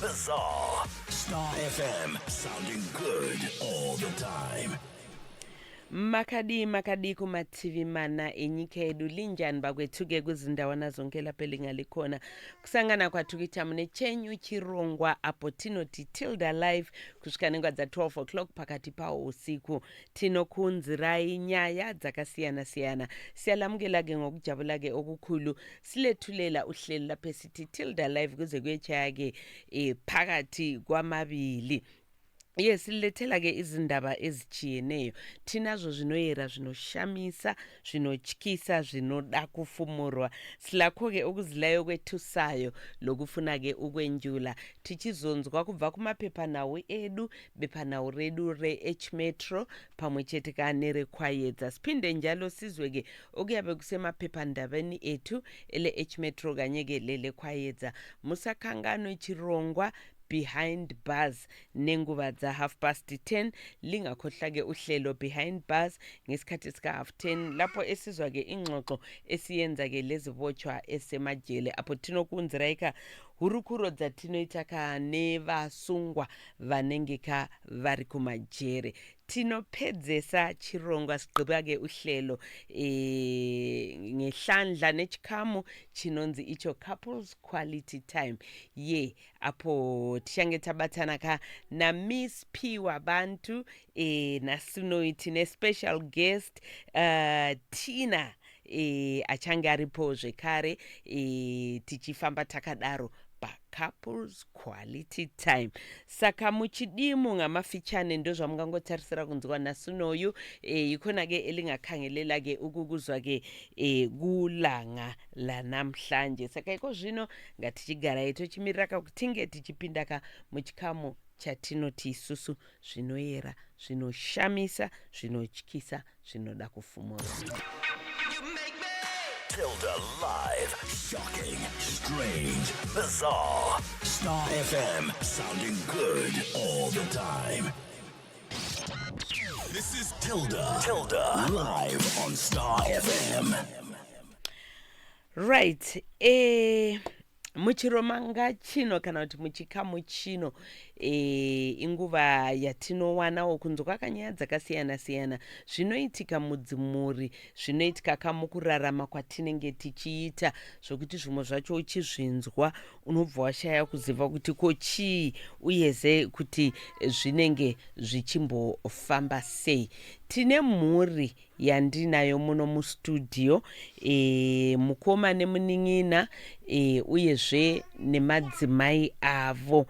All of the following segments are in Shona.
Bizarre. Star FM, sounding good all the time. Makadii, makadii kumativi mana enyika yedu? Linjani bakwethu-ke kuzindawana zonke lapho elingalikhona? Kusangana kwatiri kuita mune chenyu chirongwa apo tinoti Tilda Live kusvika nenguva dza12 o'clock pakati pawo usiku. Tinokuunzirai nyaya dzakasiyana-siyana. Siyalamukela-ke ngokujabula-ke okukhulu, silethulela uhlelo lapho esithi Tilda Live kuze kuyetshaya-ke phakathi kwamabili. Ye sililethela-ke izindaba ezitshiyeneyo. Tinazvo zvinoyera, zvinoshamisa, zvinotyisa, zvinoda kufumurwa. Silakho-ke okuzilayo, kwethusayo lokufuna-ke ukwenjula. Tichizonzwa kubva kumapepanhau edu, bepanhau redu re-H Metro pamwe chete ka nereKwayedza. Siphinde njalo sizwe-ke okuyabe kusemaphephandabeni ethu, ele-H Metro kanye-ke leleKwayedza. Musakanganwe chirongwa Behind Bars nenguva dza-half past 10. Lingakhohlwa-ke uhlelo Behind Bars ngesikhathi sika-half 10, lapho esizwa-ke ingxoxo esiyenza-ke lezibotshwa esemajele, apo tinokuunzirai hurukuro dzatinoita ka nevasungwa vanenge ka vari kumajere. Tinopedzesa chirongwa, sigqiba-ke uhlelo ngehlandla nechikamu chinonzi icho Couples Quality Time, ye apo tichange tabatana ka naMiss P wabantu nasunoiti nespecial guest Tina achange aripo zvekare, tichifamba takadaro paCouples Quality Time. Saka muchidimu ngamafitshane ndozvamungangotarisira kunzwa nasunoyu. Yikhona-ke elingakhangelela-ke ukukuzwa-ke kulanga lanamhlanje. Saka iko zvino ngatichigarai tochimirira ka kuti tinge tichipinda ka muchikamu chatinoti isusu zvinoyera, zvinoshamisa, zvinotyisa, zvinoda kufumurwa. Tilda Live. Shocking, strange, bizarre. Star FM, sounding good all the time. This is Tilda. Tilda. Live on Star FM. Right, muchirongwa chino kana kuti muchikamu chino, inguva yatinowanawo kunzwa kanyaya dzakasiyana-siyana, zvinoitika mudzimhuri, zvinoitika kamukurarama kwatinenge tichiita, zvokuti zvimwe zvacho uchizvinzwa unobva washaya kuziva kuti ko chii, uyeze kuti zvinenge zvichimbofamba sei. Tine mhuri yandinayo muno mustudio, mukoma nemunin'ina, uyezve nemadzimai avo,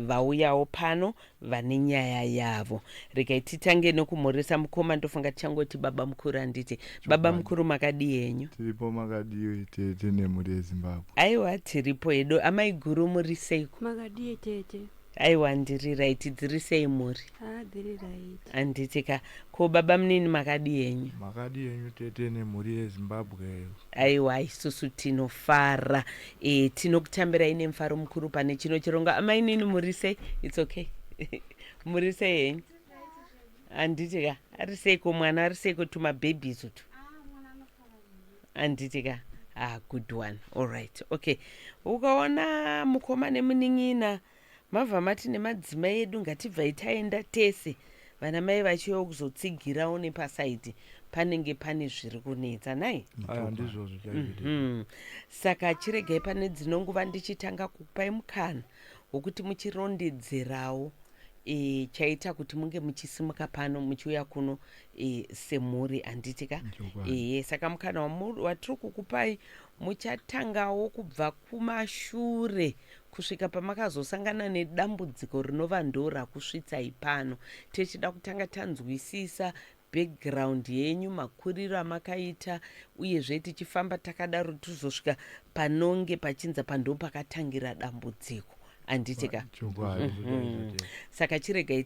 vauyawo pano vane nyaya yavo. Regai titange nokumhoresa mukoma. Ndofunga tichangoti baba mukuru, handiti? Baba mukuru, makadii henyu? Tiripo, makadii tete nemhuri yeZimbabwe? Aiwa, tiripo hedu. Amai guru, muri seiko? Makadii tete? Aiwa, ndiri right. Dziri sei mhuri? Ha, dziri right. Handiti ka? Ko baba munini, makadii henyu? Makadii henyu tete nemhuri yeZimbabwe? Aiwa, isusu tinofara. Tinokutambirai nemufaro mukuru pane chino chirongwa. Amainini, muri sei? It's okay. Muri sei henyu, handiti ka? Ari seiko mwana? Ari seiko tumabhebhies utu, handiti ka? Ah, good one. Allright, okay. Ukaona mukoma nemunin'ina mabva mati nemadzimai edu ngatibvai taenda tese, vana mai vachiuya kuzotsigirawo nepaside, panenge pane zviri kunetsa nai. Aya, ndizvozvo chaizvo tete. Saka chiregai pane dzinonguva ndichitanga kukupai mukana wokuti muchirondedzerawo chaita kuti munge muchisimuka pano muchiuya kuno semhuri, handiti ka? Chokwadi. Ehe, saka mukana watiri kukupai, muchatangawo kubva kumashure kusvika pamakazosangana nedambudziko rinova ndo rakusvitsai pano. Tichida kutanga tanzwisisa background yenyu, makuriro amakaita, uyezve tichifamba takadaro tizosvika panonge pachinza pando pakatangira dambudziko, handiti ka? Chokwadi. Saka chiregai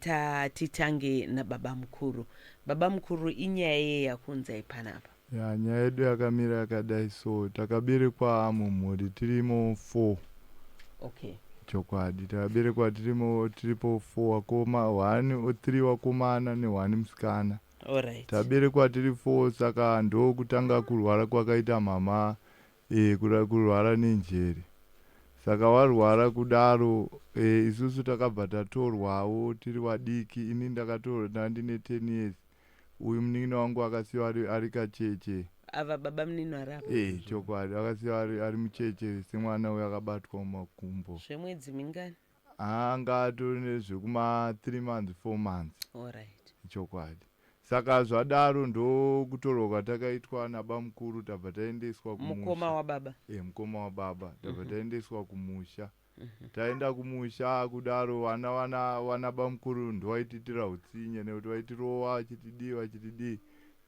titange nababa mukuru. Baba mukuru, inyaya yei yakunzai panapa? Ya, nyaya yedu yakamira yakadai. So takaberekwa mumhuri tirimo four. Chokwadi, takaberekwa tirimo, tiripo four, wakoma one, three wakomana neone musikana. Taberekwa tiri four. Saka ndokutanga kurwara kwakaita mama, kurwara nenjere. Saka warwara kudaro e, isusu takabva tatorwawo tiri vadiki. Ini ndakatorwa ndanga ndine 10 years. Uyu munin'ina wangu akasiyiwa ari, ari kacheche. Ava baba munini vari apa. E, chokwadi akasiyiwa ari, ari mucheche semwana uyu akabatwa mumakumbo. Zvemwedzi mingani? Anga atori nezvekuma 3 months 4 months. Alright. Chokwadi. Saka zvadaro ndokutorwa kwatakaitwa nabamukuru tabva taendeswa Mukoma kumusha. wababa. E, mukoma wababa tabva taendeswa kumusha. Taenda kumusha kudaro vana vana vana bamukuru ndovaitiitira utsinye nekuti vaitirova vachitidii vachitidii.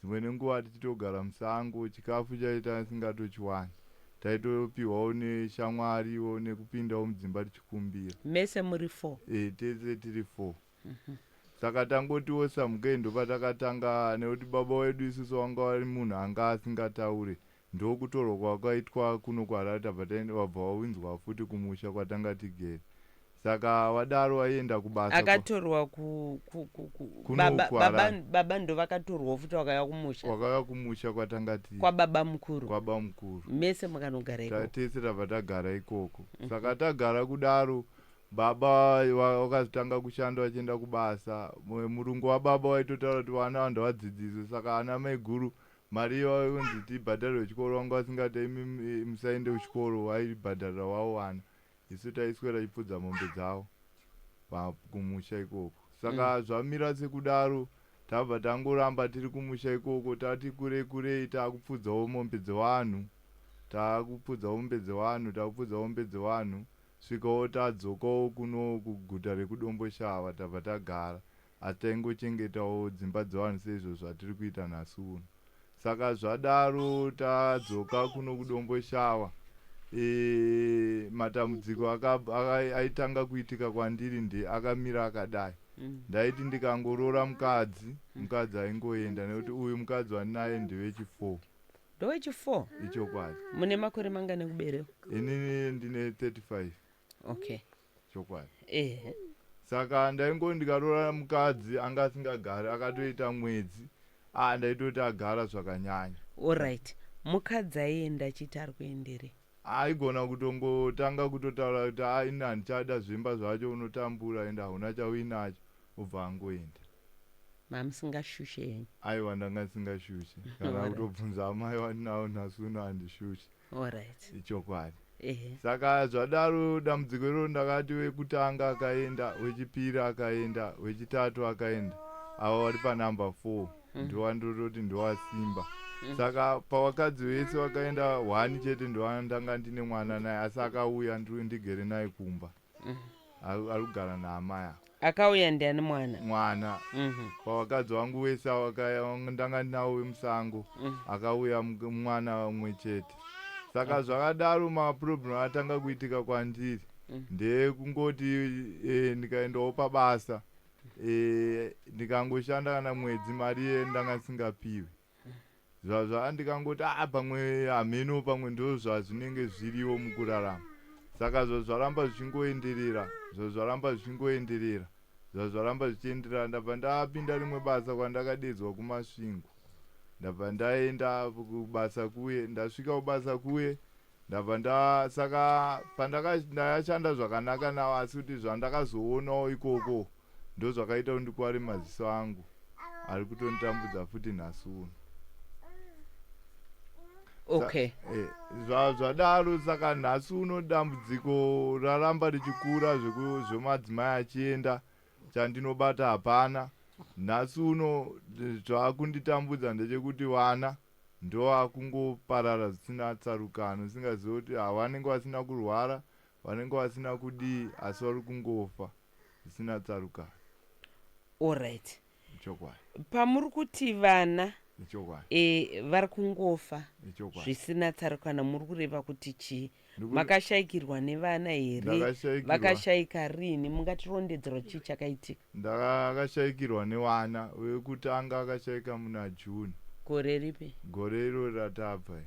Dzimwe nenguva tichitogara musango chikafu chaita tisingatochiwani. Taitopiwawo neshamwariwo nekupindawo mudzimba tichikumbira. Mese muri 4. E, tese tiri 4. Saka tangotiwo samukei ndopatakatanga nekuti baba wedu isusu wanga vari munhu anga asingataure. Ndokutorwa kwakaitwa kuno kuHarare tabva taenda wabva wawinzwa futi kumusha kwatanga tigere. Saka wadaro waienda kubasa. Akatorwa ku, ku, ku, ku. Kuno Baba, kuHarare. baba, baba ndo vakatorwa futi vakauya kumusha. Wakauya kumusha kwatanga tiri. Kwababa mukuru. Kwaba mukuru. Mese mukanogara ikoko. Tese tabva tagara ikoko. Saka tagara kudaro baba wakazotanga kushanda vachienda kubasa. Murungu wababa waitotaura kuti vana vanhu vadzidziswe. Saka ana maiguru mari yainzi tibhadharwe chikoro vanga vasingati imi musaende kuchikoro vaibhadharira wavo vana. Isu taiswera tichipfudza mombe dzavo kumusha ikoko. Saka zvamira sekudaro tabva tangoramba tiri kumusha ikoko tati kurei kurei taakupfudzawo mombe dzevanhu. Taakupfudza mombe dzevanhu, taakupfudza mombe dzevanhu. Svikawo tadzokawo kuno kuguta rekuDomboshava tabva tagara. Asi taingochengetawo dzimba dzevanhu seizvo zvatiri kuita nhasi uno. Saka zvadaro tadzoka kuno kuDomboshava. E, matambudziko aitanga kuitika kwandiri nde akamira akadai. Ndaiti ndikangoroora mukadzi, mukadzi aingoenda nekuti uyu mukadzi wandinaye ndewechi4. Ndowechi4. Ichokwadi. Mune makore mangani ekuberekwa? Inini ndine 35. Okay. Chokwadi. Ehe. Saka ndaingoti ndikaroora mukadzi anga asingagari akatoita mwedzi ah ndaitoti agara zvakanyanya. Alright. Mukadzi aienda achiti ari kuenderei? Aigona kutongotanga kutotaura kuti ah ini handichada zvimba zvacho unotambura ende hauna chauinacho obva angoenda. Mamusingashushe henyu. Aiwa ndanga ndisingashushe. Kana Alright. kutobvunza amai vandinawo nhasi uno handishushe. Alright. Ichokwadi. Ehe. Saka zvadaro dambudziko iroro ndakati wekutanga akaenda, wechipiri akaenda, wechitatu akaenda. Ava vari panumber 4 ndowandototi ndowasimba. Saka pavakadzi vese vakaenda 1 chete ndowandanga ndine mwana naye asi akauya ndigere naye kumba. Ari kugara naamai ava. Akauya ndiani mwana? Mwana. Pavakadzi vangu vese ndanga ndinawo wemusango akauya mwana umwe chete. Saka zvakadaro maproblem atanga kuitika kwandiri ndekungoti ndikaendawo pabasa ndikangoshanda kana mwedzi mari yendanga ndisingapiwi. Zvandikangoti ah pamwe hameno pamwe ndo zvazvinenge zviriwo mukurarama. Saka zvaramba zvichingoenderera, zvaramba zvichingoenderera, zvaramba zvichienderera. Ndabva ndapinda rimwe basa kwandakadedzwa kuMasvingo. Ndabva ndaenda kubasa kuye, ndasvika kubasa kuye ndabva nda saka ndakashanda zvakanaka navo asi kuti zvandakazoonawo ikoko ndozvakaita kuti ndikuware maziso angu ari kutonditambudza futi nhasi uno. Okay. Zvadaro saka nhasi uno dambudziko raramba richikura zvemadzimai achienda chandinobata hapana. Nhasi uno zvakunditambudza ndechekuti vana ndovakungoparara zvisina tsarukano, usingazivi kuti havanenge vasina kurwara, vanenge vasina kudii, asi vari kungofa zvisina tsarukano. Alright. Chokwadi. Pamuri kuti vana Chokwadi. Vari kungofa Chokwadi. zvisina tsarukano muri kureva kuti chii? Makashayikirwa nevana here? Ndakashayikirwa. Vakashayika rini? Mungatirondedzera chii chakaitika? Ndakashayikirwa nevana. Wekutanga akashayika muna June. Gore ripi? Gore iro ratabva.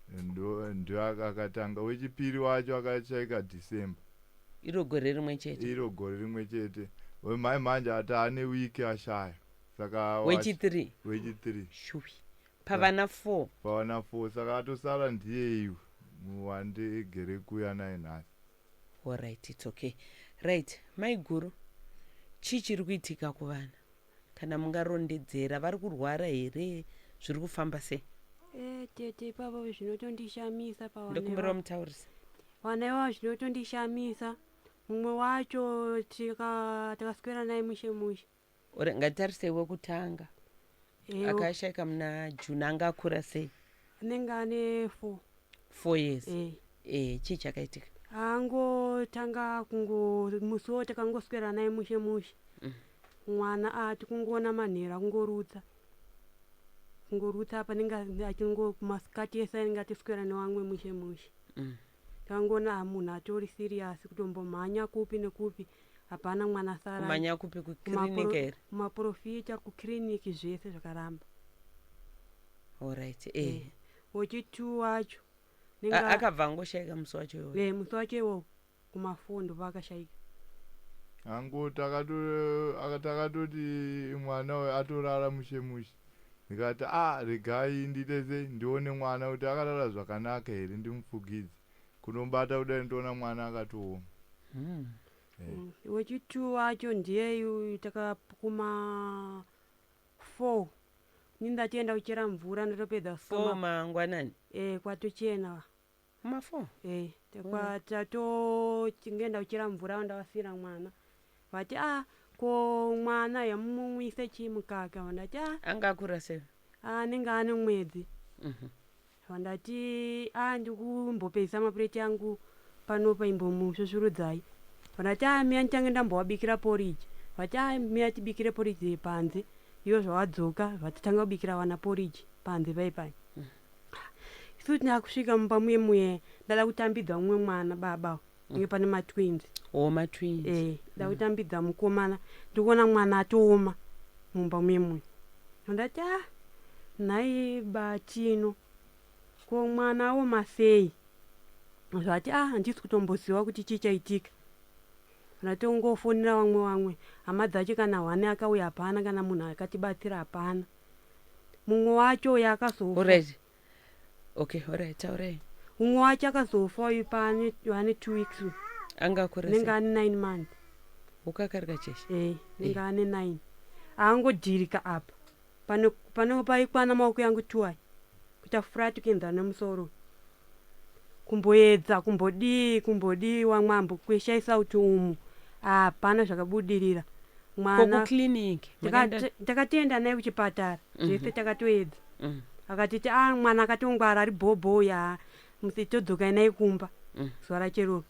Ndo akatanga. Wechipiri wacho akashayika December. Iro gore rimwe chete. Iro gore rimwe chete. Wemhai manje ati ane wiki ashaya. Saka Wechi3. Wechi3. Shuwi. Pavana 4. Pavana 4 saka atosara ndiye iwe. Wandigere kuya naye nhasi. Alright, it's okay. Right, maiguru, chii chiri kuitika kuvana? Kana mungarondedzera, vari kurwara here? Zviri kufamba sei? E tete, ipapo zvinotondishamisa pavana. Ndokumbirawo mutaurisa. Vana ivavo zvinotondishamisa. Mumwe wacho takaswera naye mushe mushe. Ore, ngatitarisei wekutanga. Akashaika muna June, anga akura sei? Anenge ane 4. 4 years? E. E, chii chakaitika? Angotanga kungo musi wo takangoswera naye mushe mushe. Mwana ati kungoona manhero akungorutsa, kungorutsa apa anenge achingo masikati ese anenge atiswera nevamwe mushe mushe. Takangoona ah, munhu atori serious, kutombomhanya kupi nekupi, hapana, mwana sara. Kumhanya kupi? Kukirinika here? Kumaprofita, kukiriniki, zvese zvakaramba. Alright, e. Wechi2 wacho Akabva angoshaika musi wacho iwoyo? E, musi wacho iwowo kuma4 ndopaakashaika. Angu takatoti mwana uyu atorara mushe mushe, ndikati a regai ndiite sei, ndione mwana kuti akarara zvakanaka here, ndimufugidze. Kunomubata kudai, ndoona mwana akatooma. Wechi2 wacho ndiyeyu, taka kuma 4 ini ndatienda kuchera mvura, ndatopedza. 4 mangwanani? E, kwatochena. Kuma4? E, tatongenda kuchera mvura, ndavasira mwana, vati a ko mwana yamumumwise chii, mukaka? Vandati a. Anga akura sei? Anenge ane mwedzi. Vandati a ndikumbopedzisa mapureti angu panopa, imbomusvusvurudzai. Vandati a miya ndichange ndambowabikira poriji. Vati a miya tibikire poriji panze. Ivo zvavadzoka, vatitanga kubikira vana poriji panze pai. Isu tinakusvika mumba muye muye, ndada kutambidza mumwe mwana, baba inge pane matwins. O, matwins. E, da kutambidza mukomana, ndikuona mwana atooma mumba muye muye. Ndati a nhai batino, ko mwana aoma sei? Zvati a handisi kutomboziva kuti chii chaitika. Ndatongofonera vamwe hama dzacho, kana hwani akauya hapana, kana munhu akatibatsira hapana. Mumwe wacho uyo akazofa. Alright, okay, alright, taurai. Mumwe wacho akazofa uyu paane ane 2 weeks uyu. Anga akura Anenge sei? ane 9 months. Ukakarika cheshe? E, nenge ane 9, aangodhirika apa pane paikwana maoko yangu two aya, kuita flat kuenzana nemusoro. Kumboedza kumbodii kumbodii, wamwe ambokweshaisa kuti umu hapana zvakabudirira mwana. Kokukliniki? Takatoenda naye kuchipatara, zvese takatoedza. Akatiti a mwana akatongwara, ari bhobho ya musi todzokai naye kumba. Zuva racho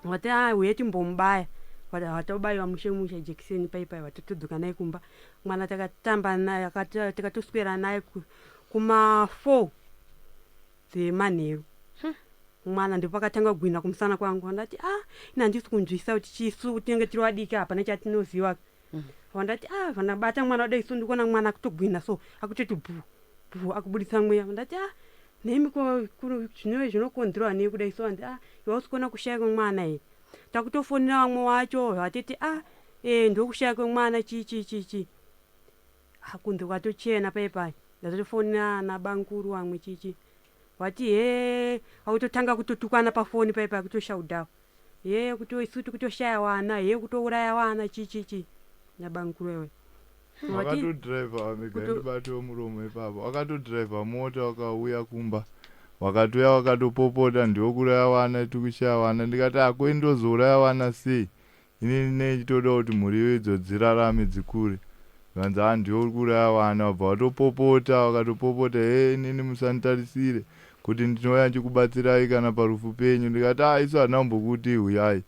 vati a uye timbomubaya. Vatobayiwa mushe mushe jekiseni paipai, vatotodzoka naye kumba. Mwana takatamba naye, takatoswera naye kuma4 dzemanheru. Mwana ndopakatanga kugwina kumusana kwangu. Andati a ina handisi kunzwisa kuti chisu, tinenge tiri vadiki, hapana chatinoziva. Vandati a vandabata mwana wadai so, ndikuona mwana akutogwina so, akutoti bhu bhu, akubudisa mweya. Vandati a nemi zvinove zvinokonzerwa nei kudai so? Andi a iwe usi kuona kushaya kwemwana here? Takutofonera vamwe wacho, vatiti a e ndokushaya kwemwana, chii chii chii chii. Ah, kunze kwatochena pai pai. Ndatofonera ana bankuru vamwe, chii chii, vati he akutotanga kutotukana pafoni pai pai, kutoshaudhawo ye kuto isu tikutoshaya wana he kutouraya wana, chii chii chii, nabankuru iwe. Wakatodhiraivha mega. Ndibatewo muromo ipapo. Wakatodhiraivha mota, wakauya kumba, wakatouya wakatopopota, ndiokuraya vana, tikushaya vana. Ndikati akoi ndozouraya vana sei inini nechitoda kuti mhuri idzo dzirarame, dzikure? Vanzi ha ndiwe uri kuuraya vana. Wabva watopopota, wakatopopota, he inini musanditarisire kuti ndinouya ndichikubatsirai kana parufu penyu. Ndikati a isu hatina kumbokuti huyai.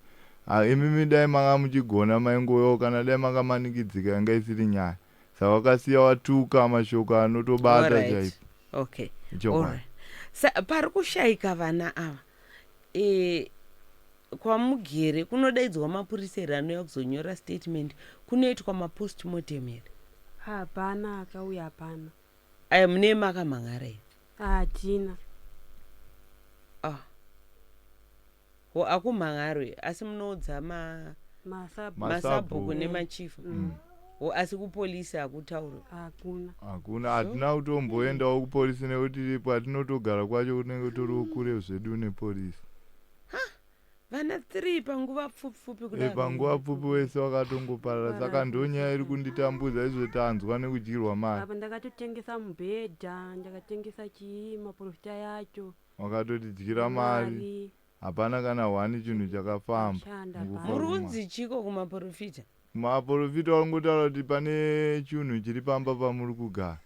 Imimi dai manga muchigona maingouyawo, kana dai makamanikidzika yanga isiri nyaya. Saka wakasiya watuka mashoko anotobata chaipo. Okay. Chokwadi. Alright. Pari kushayika vana ava, kwamugere kunodaidzwa mapurisa here anouya kuzonyora statement? Kunoitwa mapostmortem here? Hapana akauya, hapana. Aya mune makamhang'ara here? Hatina. Ah. Ho, akumhang'arwe, asi munoudza masabhuku. Masabhuku nemachifu. Ho, asi kupolisi hakutaurwi? Hakuna. Hakuna, hatina kutomboendawo kupolisi nekuti patinotogara kwacho kunenge kutoriwo kure zvedu nepolisi. Vana 3 panguva pfupi E, kudaro. panguva pfupi wese wakatongoparara. Saka ndonyaya iri kunditambudza izvo, tanzwa nekudyirwa mari. Apa ndakatotengesa mubhedha, ndakatengesa chii, maprofita yacho. Wakatotidyira mari, hapana kana hwani chinhu chakafamba. Shanda. Mukufa Muri kwemwana. kunzi chiko kumaprofita? Maprofita varingotaura kuti pane chinhu chiri pamba pamuri kugara,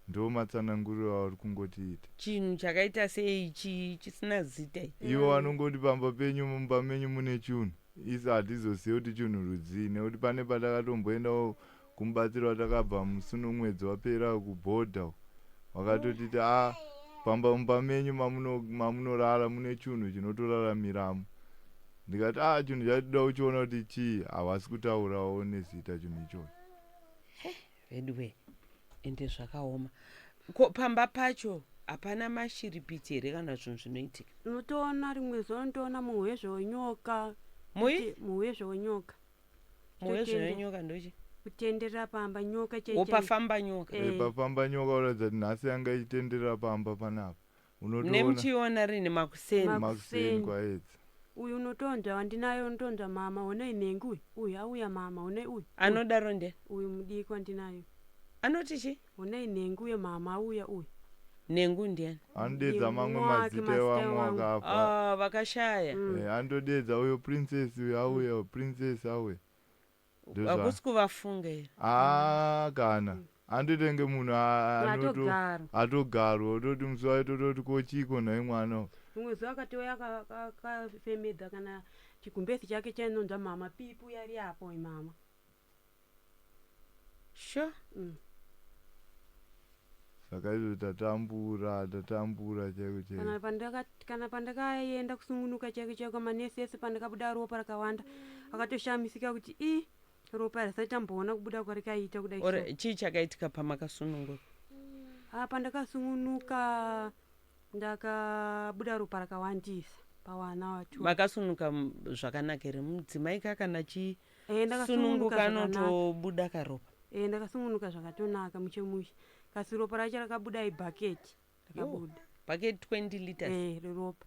ndo matsananguriro auri kungotiita. Chinhu chakaita sei chisina zita ichi? Ivo vanongoti pamba penyu, mumba menyu mune chinhu. Isi hatizozivi kuti chinhu rudzii, nekuti pane patakatomboendawo kumubatsiri watakabva musi nomwedzi wapera kubhodha, wakatotiti a pamba mumba menyu mamunorara mune chinhu chinotoraramiramo. Ndikati a chinhu chatoda kuchiona kuti chii, havasi kutaurawo nezita chinhu ichocho. Veduwe, ende zvakaoma. Ko pamba pacho hapana mashiripiti here kana zvinhu zvinoitika? Unotoona rimwe zuva unotoona muhwezvo wenyoka. Mui? Muhwezvo wenyoka. Muhwezvo wenyoka ndochi? Kutenderera pamba nyoka. Wopafamba nyoka? Eh. Pafamba nyoka kuratidza kuti nhasi yanga ichitenderera pamba panapa. Unotoona Nemuchiona rini? Makuseni? Makuseni kwaedza. Uyu unotonzwa wandinayo, unotonzwa, "Mama, honai nhengi uyu, uyu auya, mama, honai uyu." Anodaro nde? Uyu mudiki wandinayo. Anoti chi? "Honai nhengi uyu, mama, auya uyu." Nhengu ndiani? Anodedza mamwe Wake, mazita mazita evamwe evamwe. vakafa. Ah, vakashaya. Eh, anotodedza uyo princess, uyo auya, uyo princess auya. Hakusi kuvafunga here? Aa, kana andotenge munhu Atogara. Atogarwa, ototi musi wayo tototi kochiko nhai mwana uyu? Rimwe zuva akatouya akafemedza kana chigumbezi chake chainonzwa, "Mama, pipi yari apo, mama." Sure. Saka izvo tatambura, tatambura chaiko chaiko. Kana pandakaenda kusungunuka chaiko chaiko, manesi ese pandakabuda ropa rakawanda akatoshamisika kuti i ropa risati tamboona kubuda kwarikaita kudai so. Ore chii chakaitika pamakasununguka? Ah, pandakasungunuka ndakabuda ropa rakawandisa pawana wacho. Makasununguka zvakanaka here? Mudzimai kakana Eh, chisununguka ndakasununguka zvakanaka. anotobuda karopa. Eh, ndakasungunuka zvakatonaka, mushe mushe, kasi ropa racho rakabuda ibhaketi rakabuda. Bucket 20 liters? Eh, reropa.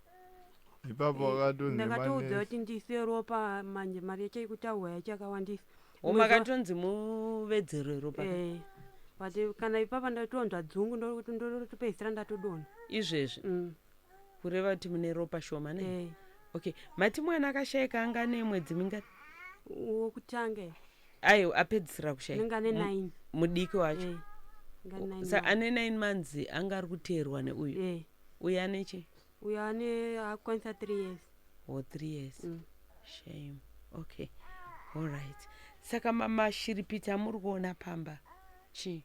Ipapo wakatonzi Ndakatoudzwa manesi kuti ndiise ropa, manje mari yacho ikutaurwa yacho yakawandisa. O, makatonzi muvedzerwe ropa? Eh, but kana ipapa ndatonzwa dzungu, ndotopedzisira ndatodonha. Izvezvi? Kureva kuti mune ropa shoma ne? Eh. Okay, mati mwana akashayika anga nemwedzi mingani? Wokutanga here? Aiwa, apedzisira kushayika. Anenge ane 9. Mudiki wacho? Eh, anga 9 Sa months. ane 9 months anga ari kuteerwa neuyu? Eh. Uyu ane chi? Uyo ane akukwanisa 3 years. O, 3 years. Shame. Okay, allright. Saka mashiripiti amuri kuona pamba chii?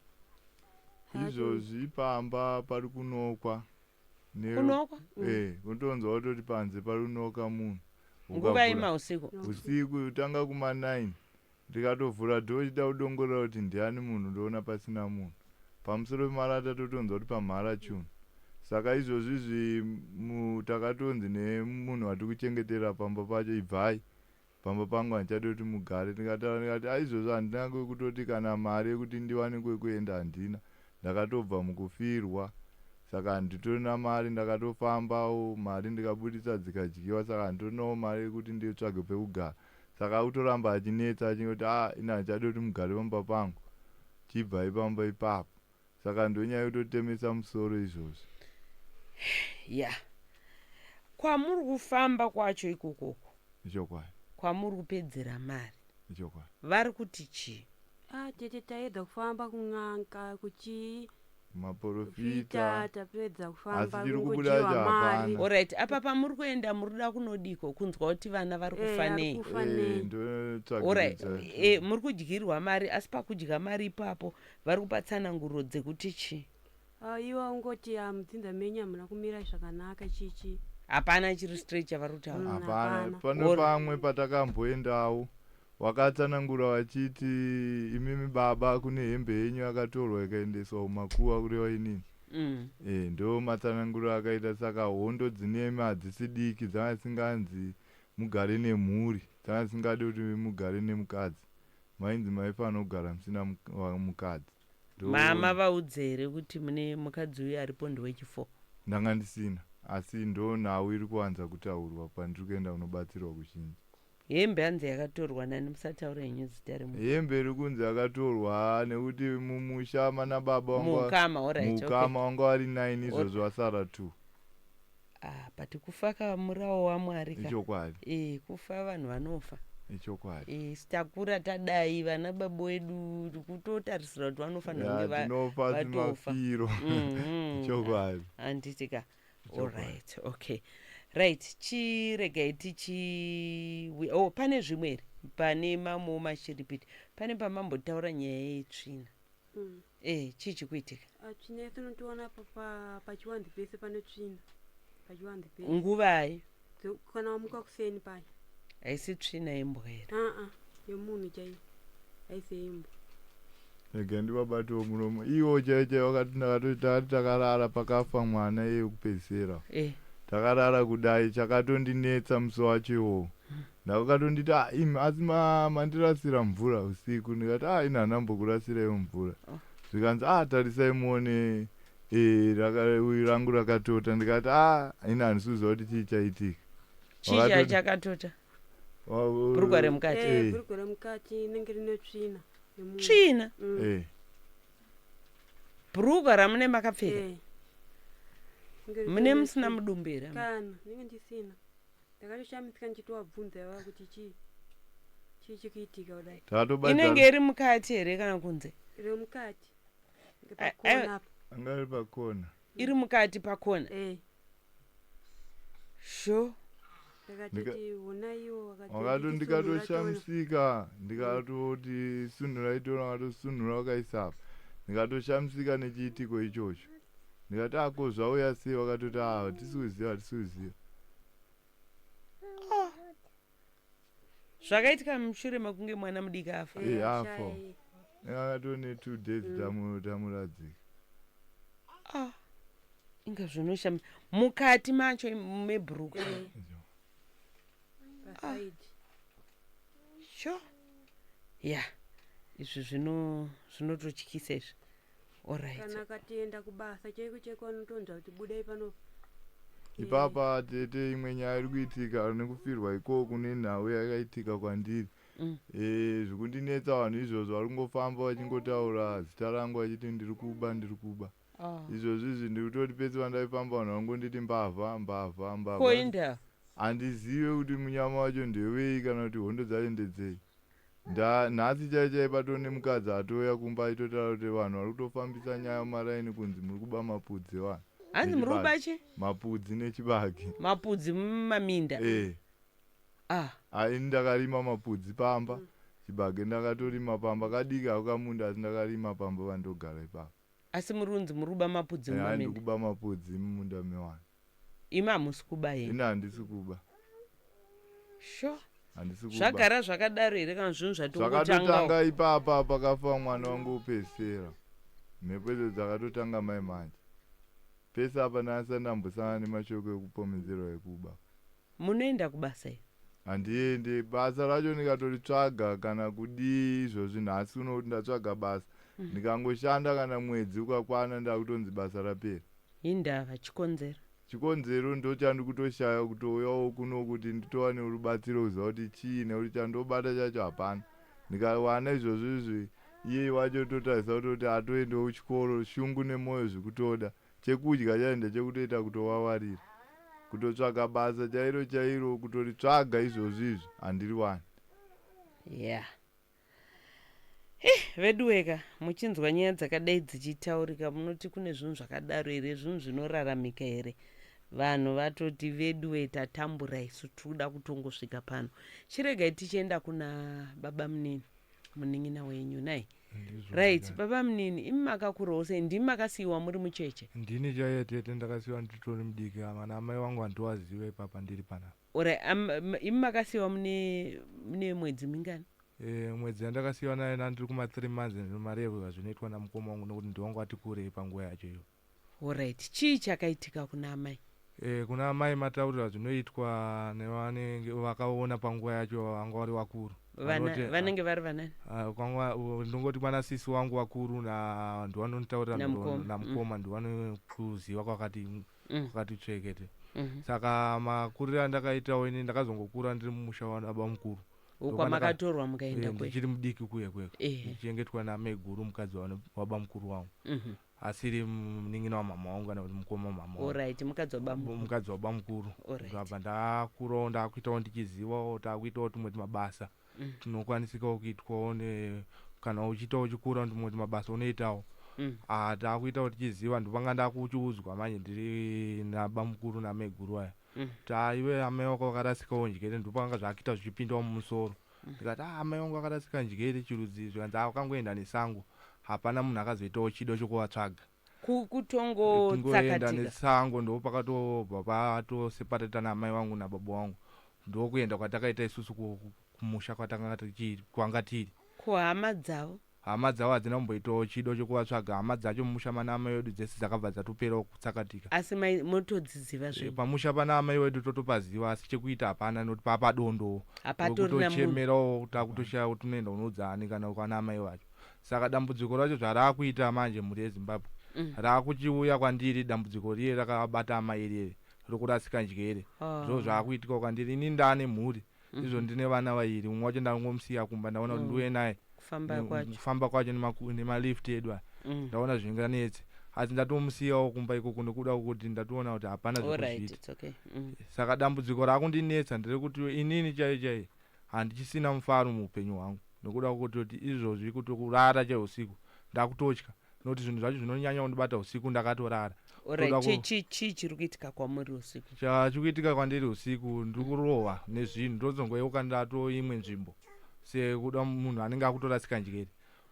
Izvozvi pamba pari kunokwa. Kunokwa? Eh, kutonzwa kutoti panze pari kunoka munhu. Nguva imausiku? Usiku, tanga kuma9, ndikatovhura dhoo chida kudongorera kuti ndiani munhu, ndoona pasina munhu. Pamusoro pemarata totonzwa kuti pamhara chunhu. Saka izvozvizvi takatonzi nemunhu wati kuchengetera pamba pacho, "Ibvai pamba pangu, handichadi kuti mugare." Ndikataura ndikati aizvozvo handina kwekutoti kana mari yekuti ndiwane kwekuenda handina, ndakatobva mukufirwa, saka handitorina mari. Ndakatofambawo mari ndikabudisa dzikadyiwa, saka handitorinawo mari yekuti nditsvage pekugara. Saka akutoramba achinetsa achingoti, "A, ina handichadi kuti mugare pamba pangu, chibvai pamba ipapo." Saka ndonyaya yekutotemesa musoro izvozvi. Ya, kwamuri kufamba kwacho ikokoko? Ichokwadi. Kwamuri kupedzera mari? Ichokwadi. Vari kuti chii? Ah, tete, taedza kufamba kun'anga, kuchii. Maprofita. Fita tapedza kufamba. Asi chiri kubuda Kungodyiwa chacho mari. hapana. Allright, apa pamuri kuenda muri kuda kunodiko? Kunzwa kuti vana vari Eh, kufa ari nei? kufa Eh, nei. Allright. Ndotsvagiridza. Muri kudyirwa mari, asi pakudya mari ipapo vari kupa tsananguro dzekuti chii? Ah, iwo ungoti, "Ah, mudzinza menyu hamuna kumira zvakanaka," chichi. Hapana chiri straight chavari kutaura? Hapana. Hapana. Pano pamwe patakamboendawo wakatsanangura vachiti, "Imimi baba, kune hembe yenyu yakatorwa ikaendeswa kumakuva," kureva inini. E, ndo matsananguro akaita. Saka hondo dzinemi hadzisi diki, dzanga dzisinganzi mugare nemhuri, dzanga dzisingadi kuti mugare nemukadzi, mainzi maifanira kugara musina mukadzi. Mama vaudze here kuti mune mukadzi uyu aripo ndewechi4? Ndanga ndisina. Asi ndo nhau iri kuwanza kutaurwa pandiri kuenda kunobatsirwa kuzhinji. Hembe hanzi yakatorwa nani? Musataura henyu zita remunhu. Hembe iri kunzi yakatorwa nekuti mumusha mana baba wanga Mukama, alright, okay. Mukama wanga vari 9, izvozvo vasara 2. Ah, but kufa ka murawo waMwari ka. Ichokwadi. E, kufa vanhu vanofa. Ichokwadi. E, takura tadai vana baba wedu kutotarisira kuti vanofanira kunge Tinofa vatofa. simafiro. Ichokwadi. Handiti ka? Ichokwadi. Alright, okay, right, chiregai tichi, oh, pane zvimwe here? Pane mamwewo mashiripiti, pane pamambotaura nyaya yetsvina. E, chii chikuitika? Tsvina yese unotoona pachiwanze pese pane tsvina, pachiwanze pese. Nguvai? Kana wamuka kuseni paya. Haisi tsvina yembwa here? Aa, yemunhu chaiyo, haisi yembwa. Rega ndivabatewo muromo. Iwo chaiyo chaiyo wakati ndakatoti takarara pakafa mwana iye wekupedzisira. Takarara kudai, chakatondinetsa musi wacho iwowo, ndakatonditi, "Ah, imi asi mandirasira mvura usiku." Ndikati, "A, ini handambokurasiraiwo mvura." Zvikanzi, "A, tarisai muone, uyu rangu rakatota." Ndikati, "A, ini handisi kuziva kuti chii chaitika." Chii chakatota? Bhurugwa remukati? Eh, bhurugwa remukati rinenge rine tsvina yemunhu. Tsvina? Eh. Bhurugwa ramune makapfeka? Eh. Rinenge Mune rine musina tsvina. mudumbu here? Kana ndinenge ndisina. Ndakatoshamisika ndichitovabvunza ivava kuti chii chii chikuitika kudai. Takatobatana. Inenge iri mukati here kana kunze? Iri mukati pakona apa. Anga ari pakona. Iri mukati pakona? Eh. Sho. Ndakatoti honaiwo. Wakati ndikatoshamisika, ndikatoti sunhura itora, wakatosunhura wakaisapa. Ndikatoshamisika nechiitiko ichocho. Ndikati, "Ako zvauya sei?" Wakatoti, "A, hatisi kuziva, hatisi kuziva." Zvakaitika mushure mekunge mwana mudiki afa? Eh, afa. Akatone 2 days tamuradzika. Ah, inga zvinoshama mukati macho mebhurugwa. Pasaidi. Sho, ya, izvi zvinototyisa izvi. Alright. Kana akatienda kubasa chaiko chaiko, anotonzwa kuti budai pano. Ipapa tete, imwe nyaya iri kuitika nekufirwa ikoko nenhau yakaitika kwandiri. Zvikundinetsa vanhu izvozvo vari kungofamba vachingotaura zita rangu vachiti ndiri kuba, ndiri kuba. Izvozvo izvi ndiri kutoti pese pandaifamba vanhu vangonditi mbavha, mbavha, mbavha. Koinda? Handizive kuti munyama wacho ndewei kana kuti hondo dzacho ndedzei. Nhasi chai chai patoo nemukadzi atouya kumba aitotaura kuti vanhu vari kutofambisa nyaya mumaraini kunzi muri kuba mapudzi evanhu. Hanzi muri Nechibage. kuba chi? Mapudzi nechibage. Mapudzi mumaminda? Eh. Ah. Ini ndakarima mapudzi pamba, chibage ndakatorima pamba, kadiki ako kamunda, asi ndakarima pamba vandogara ipapo. Asi muri kunzi muri kuba mapudzi Eh, mumaminda? ndikuba mapudzi mumunda mevanhu. Imi hamusi kuba henyu? Ini handisi kuba. Sho. Handisi kuba. Zvagara zvakadaro here kana zvinhu zvatongotanga? Zvakatotanga ipapa pakafa mwana wangu upesera. Mhepo idzo dzakatotanga mai manje. Pese apa ndasati ndambosangana nemashoko ekupomedzerwa ekuba. Munoenda kubasa here? Handiendi basa racho, ndikatoritsvaga kana kudii izvozvi nhasi uno kuti ndatsvaga basa, ndikangoshanda kana mwedzi ukakwana, ndakutonzi basa rapera. Indava chikonzero? Chikonzero ndochandikutoshaya, kutouyawo kuno kuti nditowane rubatsiro kuziva kuti chii, nekuti chandobata chacho hapana. Ndikawana izvozvo izvi, iye wacho totarisa kutoti atoendewo kuchikoro, shungu nemwoyo zvikutoda chekudya chacho ndechekutoita kutowawarira kutotsvaga basa chairo chairo, kutoritsvaga izvozvo izvi handiriwani. Ya, veduweka, muchinzwa nyaya dzakadai dzichitaurika, munoti kune zvinhu zvakadaro here? Zvinhu zvinoraramika here? Vanhu vatoti, "Veduwe, tatambura isu, tikuda kutongosvika pano." Chiregai tichienda kuna baba munini, munin'ina wenyu nai. Right, baba munini, imi makakurawo sei? Ndimi makasiyiwa muri mucheche? Ndini chaiye tete, ndakasiyiwa nditori mudiki. Vana amai vangu handiwaziva ipapa ndiri panapa. Ora imi makasiyiwa mune mwedzi mingani? E, mwedzi yandakasiyiwa nayo nandiri kuma3 months, marevwa zvinoitwa namukoma wangu nokuti ndiwangu ati kurei panguva yacho iyo. Alright, chii chakaitika kuna amai? E, kuna amai mataurira zvinoitwa nevanenge vakaona panguva yacho, vanga vari vakuru. Vanenge vari vanani? Ah, ndongoti kwana sisi wangu vakuru ndivanonditaurira. Namukoma. Namukoma, ndivanokuziva kwakati kwakati tsvekete. Saka makuriro andakaitawo ini, ndakazongokura ndiri mumusha wababa mukuru. Ukwamakatorwa mukaenda kwe? Ndichiri mudiki kuye kuye, ndichengetwa namaiguru, mukadzi wababa mukuru wangu, asiri munin'ina wamama wangu kana kuti mukoma wamama wangu. Alright, mukadzi wabamukuru. Mukadzi wabamukuru. Ndabva ndakurawo, ndakuitawo ndichizivawo, takuitawo tumwe tumabasa tunokwanisikawo kuitwawo kana uchiitawo uchikura, tumwe tumabasa unoitawo. Ah, takuitawo tichiziva. Ndopanga ndakuchiudzwa manje ndiri nabamukuru namaiguru aya, kuti aiwe amai wako vakarasikawo njere. Ndopanga zvakuita zvichipindawo mumusoro. Ndikati, "Ah, amai vangu vakarasika njere chirudzi?" Zvikanzi, "Ah, wakangoenda nesango, hapana munhu akazoitawo chido chokuvatsvaga." Kutongotsakatika. Kungoenda nesango, ndo pakatobva patoseparata namai vangu nababa vangu, ndokuenda kwatakaita isusu kumusha kwatanga kwanga tiri. Kuhama dzavo? Hama dzavo hadzina kumboitawo chido chokuvatsvaga. Hama dzacho mumusha mana amai vedu dzese dzakabva dzatoperawo kutsakatika. Asi motodziziva zvenyu? Pamusha pana amai vedu totopaziva, asi chekuita hapana, nokuti papadondo. Hapatorina munhu. Kutochemerawo, takutoshaya kuti unoenda unoudza ani kana kwana amai vacho. Saka dambudziko racho zvaraakuita manje, mhuri yeZimbabwe, raakuchiuya kwandiri dambudziko riye rakabata amai riye rokurasika njere. Ndo zvaakuitika kwandiri. Ini ndaane mhuri izvo, ndine vana vairi. Mumwe wacho ndangomusiya kumba, ndaona kuti ndiuye naye. Kufamba kwacho. Kufamba kwacho nemalift edu aya, ndaona zvinganetse, asi ndatomusiyawo kumba ikoko nekuda kwekuti ndatoona kuti hapana zvekuzviita. It's okay. Saka dambudziko raakundinetsa nderekuti inini chaiyo chaiyo handichisina mufaro muupenyu hwangu, nekuda kwekutoti izvozvi kuti kurara chaiyo usiku ndakutotya, nokuti zvinhu zvacho zvinonyanya kundibata usiku ndakatorara. Alright, Toda chii chiri kuitika kwamuri usiku? Chikuitika kwandiri usiku, ndiri kurohwa nezvinhu, ndozongoyeuka ndato imwe nzvimbo, sekuda munhu anenge akutorasika njere,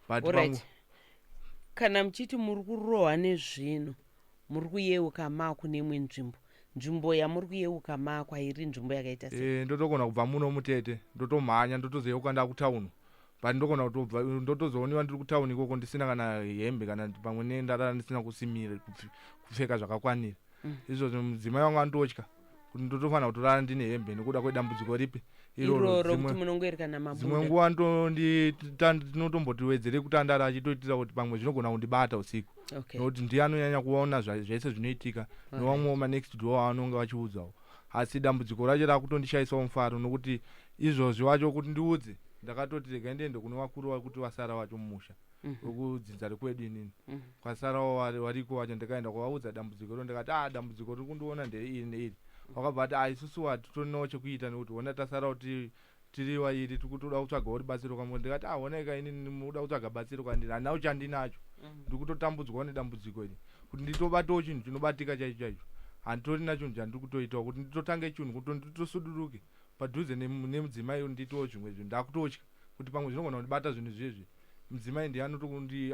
but Alright, kana muchiti muri kurohwa nezvinhu, muri kuyeuka maakune imwe nzvimbo, nzvimbo yamuri kuyeuka maakwairi nzvimbo yakaita sei? Ndotogona kubva muno mutete, ndotomhanya, ndotozoyeuka ndakutauni, but ndogona kutobva ndotozooniwa ndiri kutauni ikoko ndisina kana hembe, kana pamwe nendarara ndisina kusimira, kupfeka zvakakwanira. Izvozvo mudzimai wangu anototya kuti ndotofanira kutorara ndine hembe nekuda kwedambudziko ripi? Iroro. Dzimwe Kuti munongoerekana dzimwe mabuda. nguva ndinotombotiwedzere kutandara, achitoitira kuti pamwe zvinogona kundibata usiku, nokuti ndiye anonyanya kuona zvese zvinoitika, nevamwewo manext door vanonge vachiudzawo. Asi dambudziko racho rakutondishayisawo mufaro, nokuti izvozvi wacho kuti ndiudze, ndakatoti regai ndiende kune vakuru vakuti vasara vacho mumusha wekudzinza rekwedu inini, kwasarawo variko vacho. Ndikaenda kuvaudza dambudziko iro, ndikati, "A, dambudziko riri kundiona ndeiri neiri." Vakabva vati, "A, isusu hatitorinawo chekuita, nekuti hona tasarawo tiri vairi, tiri kutoda kutsvagawo rubatsiro kwamuri." Ndikati, "A, honaika, inini muda kutsvaga batsiro kwandiri, handina chandinacho. Ndiri kutotambudzwawo nedambudziko iri, kuti nditobatawo chinhu chinobatika chaicho chaicho, handitorina chinhu chandiri kutoitawo kuti nditotange chinhu, kuti nditosuduruke padhuze nemudzimai, nditewo zvimwe zvinhu. Ndakutotya kuti pamwe zvinogona kundibata zvinhu zvezvi. Mudzimai ndiye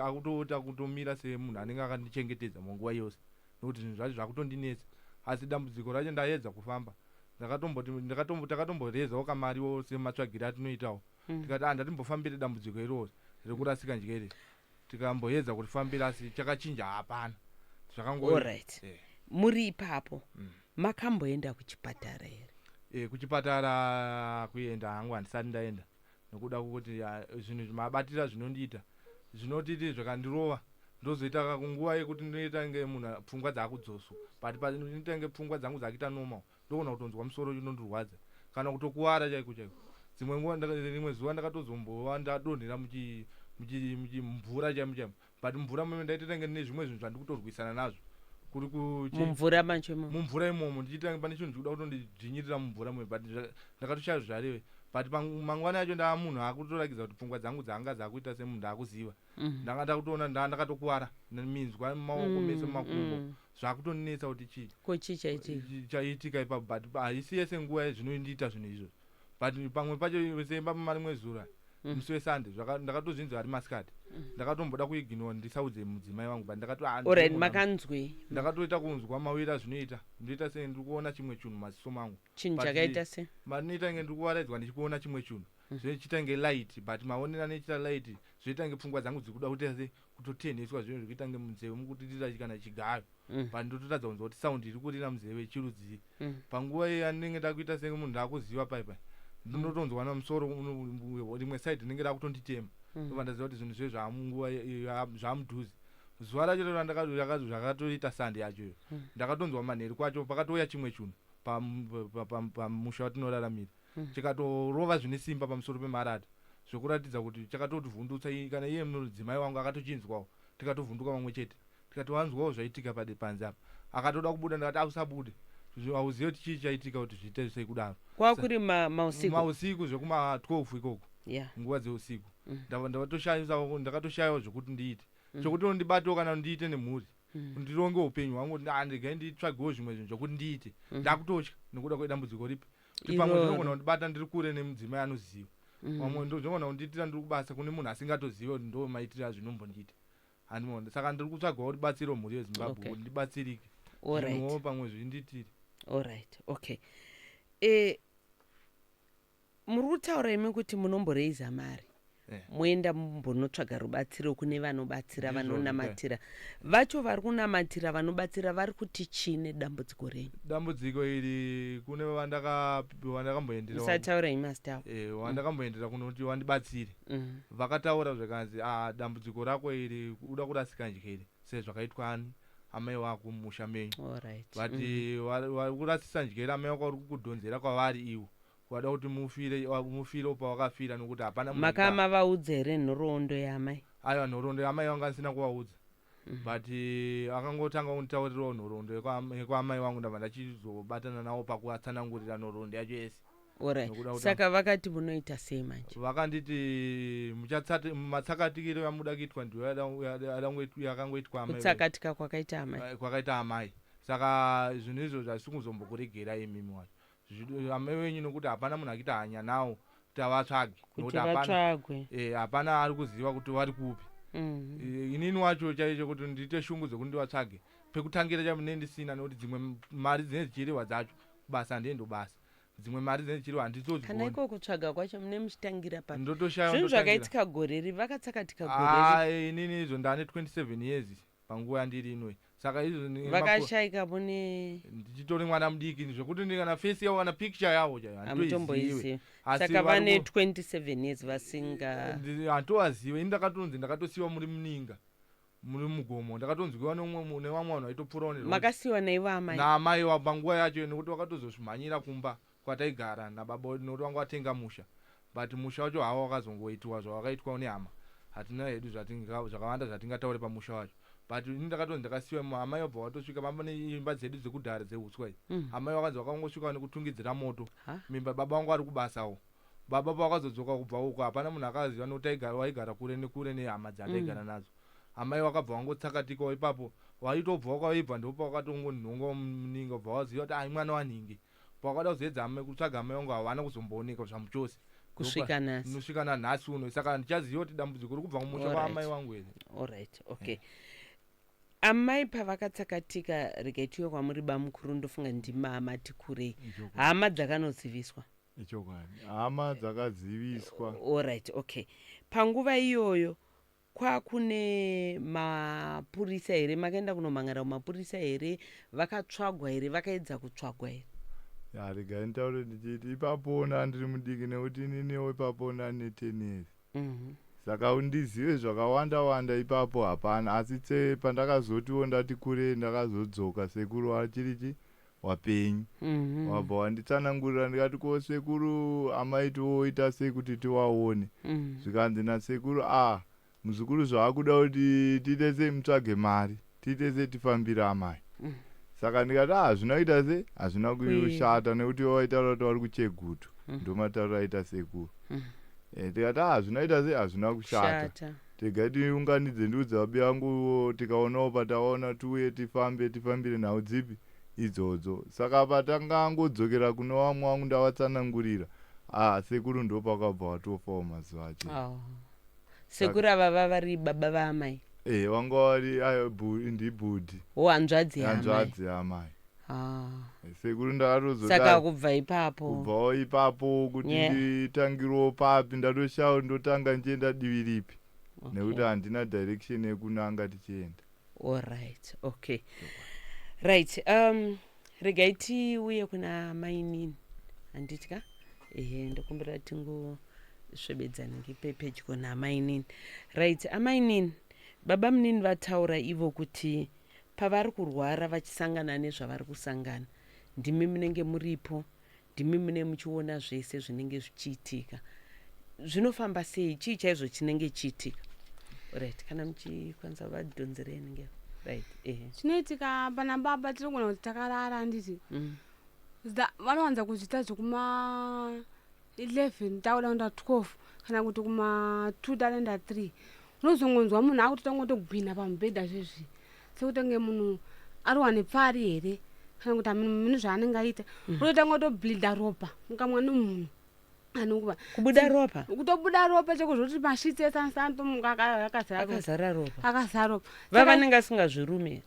akutoita kutomira semunhu anenge akandichengetedza munguva yose, nokuti zvinhu zvacho zvakutondinetsa. Asi dambudziko racho, ndaedza kufamba, takatomborezawo kamariwo sematsvagiro atinoitawo, tikati, "Ah, ndatimbofambire dambudziko iroro rekurasika njere." Tikamboedza kurifambira, asi chakachinja hapana, zvakango Alright, muri ipapo, makamboenda kuchipatara here? Kuchipatara kuenda hangu handisati ndaenda, nokuda kwokuti zvinhu mabatira zvinondiita zvinotiti zvikandirova, ndozoita nguva yekuti ndinoita nge munhu pfungwa dzakudzoswa, but ndinoita nge pfungwa dzangu dzakuita normal, ndogona kutonzwa musoro unondirwadza kana kutokuwara chaiko chaiko. Dzimwe nguva rimwe zuva ndakatozombova ndadonhera mumvura chaimo chaimo, but mumvura momo ndaitoita nge ndine zvimwe zvinhu zvandikutorwisana nazvo kuri Mumvura macho imomo? Mumvura imomo, ndichiita pane chinhu chikuda kutondidzvinyirira mumvura momo, but ndakatoshaya zvareve. But mangwana yacho ndaa munhu akutorakidza kuti pfungwa dzangu dzanga dzakuita semunhu akuziva. Ndanga ndakutoona ndaa ndakatokuwara minzwa mumaoko mese, mumakumbo, zvakutondinetsa kuti chii. Ko chii chaitika? Chaitika ipapo, but haisi yese nguva zvinondiita zvinhu izvozvo, but pamwe pacho semba marimwe zura, musi weSunday, ndakatozvinzwa ari masikati. Ndakatomboda kuignore, ndisaudze mudzimai wangu, but ndakati, "Ah, Alright, makanzwei? Ndakatoita kunzwa mawira zvinoita, ndoita sei, ndiri kuona chimwe chinhu mumaziso mangu. Chinhu But chakaita sei? Mandinoita nge ndiri kuvaraidzwa ndichikuona chimwe chinhu zvinochiita nge light, but maonero anoita light zvoita nge pfungwa dzangu dziri kuda kuita se kutotenheswa, zvinhu zvikuita nge munzeve mukutirira kana chigayo, but ndototadza kunzwa kuti sound iri kurira munzeve chirudzii. Panguva iyo andinenge ndakuita senge munhu ndakuziva pai pai, ndinotonzwa namusoro rimwe side rinenge rakutonditema, ndobva ndaziva kuti zvinhu zve zvamunguva zvamudhuze. Zuva racho zvakatoita sande yacho iyo, ndakatonzwa manheru kwacho pakatouya chimwe chunhu pamusha watinoraramira, chikatorova zvine simba pamusoro pemarata, zvekuratidza kuti chakatotivhundutsa. Kana iye mudzimai wangu akatochinzwawo, tikatovhunduka vamwe chete, tikati wanzwawo zvaitika panze apa. Akatoda kubuda, ndikati ausabude, hauzive kuti chii chaitika kuti zviite sekudaro. Kwakuri mausiku? Mausiku, zvekuma 12 ikoko, nguva dzeusiku. Ndakatoshayiwa zvekuti ndiite, chokuti undibatewo kana ndiite nemhuri, ndironge upenyu hwangu, kuti ndegai nditsvagewo zvimwe zvinhu zvokuti ndiite. Ndakutotya nekuda kwedambudziko ripi, kuti pamwe Iroro. zvinogona kundibata ndiri kure nemudzimai anoziva, pamwe zvinogona kundiitira ndiri kubasa kune munhu asingatozive kuti ndo maitiro azvinombondiita, handimaona. Saka ndiri kutsvagawo rubatsiro, mhuri yeZimbabwe, kuti ndibatsirike, zvinhuwo pamwe zvindiitire. Alright, okay. Muri kutaura imi kuti munomboreiza mari, moenda mumbonotsvaga rubatsiro kune vanobatsira, vanonamatira vacho. Vari kunamatira, vanobatsira, vari kuti chii nedambudziko renyu? Dambudziko iri kune vandakamboendera. Musataura imi mazita avo. Wandakamboendera kunoti wandibatsire, vakataura zvakanzi, "Ah, dambudziko rako iri uda kurasika njere sezvakaitwa ani amai vako mumusha menyu." But vari kurasisa njere amai vako vari kukudhonzera kwavari ivo, vada kuti mufire, mufire pawakafira, nokuti hapana munhu. Makama vaudza here nhoroondo yaamai? Aiwa, nhoroondo yamai vanga ndisina kuvaudza, but akangotanga kunditaurirawo nhoroondo yekwaamai vangu, ndabva ndachizobatana navo pakuvatsanangurira nhoroondo yacho yese. Nokuda kuti- Saka vakati munoita sei manje? Vakanditi matsakatikiro amuda kuitwa ndiyo yakangoitwa amai. Kutsakatika kwakaita amai. Kwakaita amai. Saka zvinhu izvo zvasi kuzombokuregera imimi wacho, amai venyu, nokuti hapana munhu akuita hanya nawo kuti avatsvage, kuti nokuti hapana vatsvagwe. Hapana ari kuziva kuti vari kupi. Inini wacho chaicho kuti ndiite shungu dzekuti ndivatsvage, pekutangira chapo ndisina, nokuti dzimwe mari dzinenge dzichiriwa dzacho kubasa, handiendo basa, dzimwe mari dzinenge dzichiriwa Kana handitodzigoni. iko kutsvaga kwacho mune muchitangira papi? Ndotoshaya. Zvinhu Ndotangira. zvakaitika gore riri, vakatsakatika gore riri? Ah, inini izvo ndane 27 years panguva yandiri inoi, saka izvo Vakashayika mune ndichitori mwana mudiki, zvekuti kana face yavo kana picture yavo chaiyo handitoizive. Hamutomboizivi. Asi Saka vane 27 years vasinga Handitovazive. Ini ndakatonzi ndakatosiyiwa muri muninga, muri mugomo, ndakatonzwiwa nevamwe vanhu vaitopfuurawo neroad. Makasiyiwa naivo amai? Naamai panguva yacho, nekuti vakatozosvimhanyira kumba kwataigara nababa wedu, nekuti vanga vatenga musha, but musha wacho hawa wakazongoitiwa zvawakaitwa nehama. Hatina hedu zvakawanda zvatingataure pamusha wacho, but ini ndakatonzi ndakasiyiwa. Amai vabva vatosvika pamba neimba dzedu dzekudhara dzeuswa idzi. Amai vakanzi vakangosvika nekutungidzira moto mimba, baba vangu vari kubasawo. Baba pavakazodzoka kubva uko, hapana munhu akaziva, nokuti vaigara kure nekure nehama dzataigara nadzo. Amai vakabva vangotsakatikawo ipapo, vaitobvawo kwavaibva, ndipo pavakatongonhonga muninga, ubva vaziva kuti ai mwana wanhingi. Pavakada kuzoedza amai kutsvaga amai vangu, havana kuzombooneka zvamuchose. Kusvika nhasi. Nosvika nanhasi uno. Saka ndichaziva kuti dambudziko riri kubva kumusha kwaamai vangu here. Alright, okay. Amai pavakatsakatika, regai tiuye kwamuri bamukuru, ndofunga ndimama tikurei, hama dzakanoziviswa? Ichokwadi, hama dzakaziviswa. Alright, okay. Panguva iyoyo kwakune mapurisa here? Makaenda kunomhangara kumapurisa here? Vakatsvagwa here? Vakaedza kutsvagwa here? Ya, regai nditaure ndichiti ipapona ndiri mudiki, nekuti ininiwo ipapona ndine 10 years, saka ndizive zvakawanda wanda ipapo hapana. Asi tse pandakazotiwo ndati kurei, ndakazodzoka sekuru wachiri chi wapenyu. Wabva wanditsanangurira, ndikati, "Ko sekuru, amai tioita sei kuti tiwaone?" Zvikanzi nasekuru, "A, muzukuru, zvaakuda kuti tiite sei, mutsvage mari, tiite sei, tifambire amai." Saka ndikati, "A, hazvina kuita sei, hazvina kushata," nekuti waitaura kuti vari kuChegutu. Ndomatauriro aita sekuru. Tikati, "A, hazvina kuita sei, hazvina kushata." Shata. Tegai tiunganidze, ndiudze vabi vangu, tikaonawo pataona tiuye tifambe, tifambire nhau dzipi idzodzo. Saka patangangodzokera kune vamwe vangu, ndavatsanangurira, a sekuru ndopakabva watofawo mazuva acho. Oh. Sekuru ava vavari baba vaamai? E, vanga vari ayo ndibhudhi. O, hanzvadzi yaamai. Hanzvadzi yaamai. Ah. Sekuru ndakatozodai. Saka kubva ipapo? Kubvawo ipapo kuti nditangirewo papi, ndatoshawo ndotanga ndichienda divi ripi, nekuti handina direction yekunanga tichienda. Alright, okay, right. Regai tiuye kuna mainini, handitya. Ehe, ndokumbira tingosvebedzana ngepedyo namainini. Right, amainini. Baba munini vataura ivo kuti pavari kurwara vachisangana nezvavari kusangana, ndimi munenge muripo, ndimi mune muchiona zvese zvinenge zvichiitika. Zvinofamba sei? Chii chaizvo chinenge chiitika? Right, kana muchikwanisa vadhonzerei nenge right, ehe. Chinoitika pana baba, tinogona kuti takarara, handiti? Vanowanza kuzviita zvekuma 11 takuda kuenda 12 kana kuti kuma 2 takuenda 3. Unozongonzwa munhu akutotangotogwina pamubhedha zvezvi, sekuti munhu arohwa nepfari here, kana kuti mune zvaanenge aita. Unotanga kutobleeda ropa mukamwa nomunhu anokuva. Kubuda ropa? Kutobuda ropa cheko, zvoti masheets esansantomuka akazara ropa. Akazara ropa. Akazara ropa. Vavanenge asingazvirume?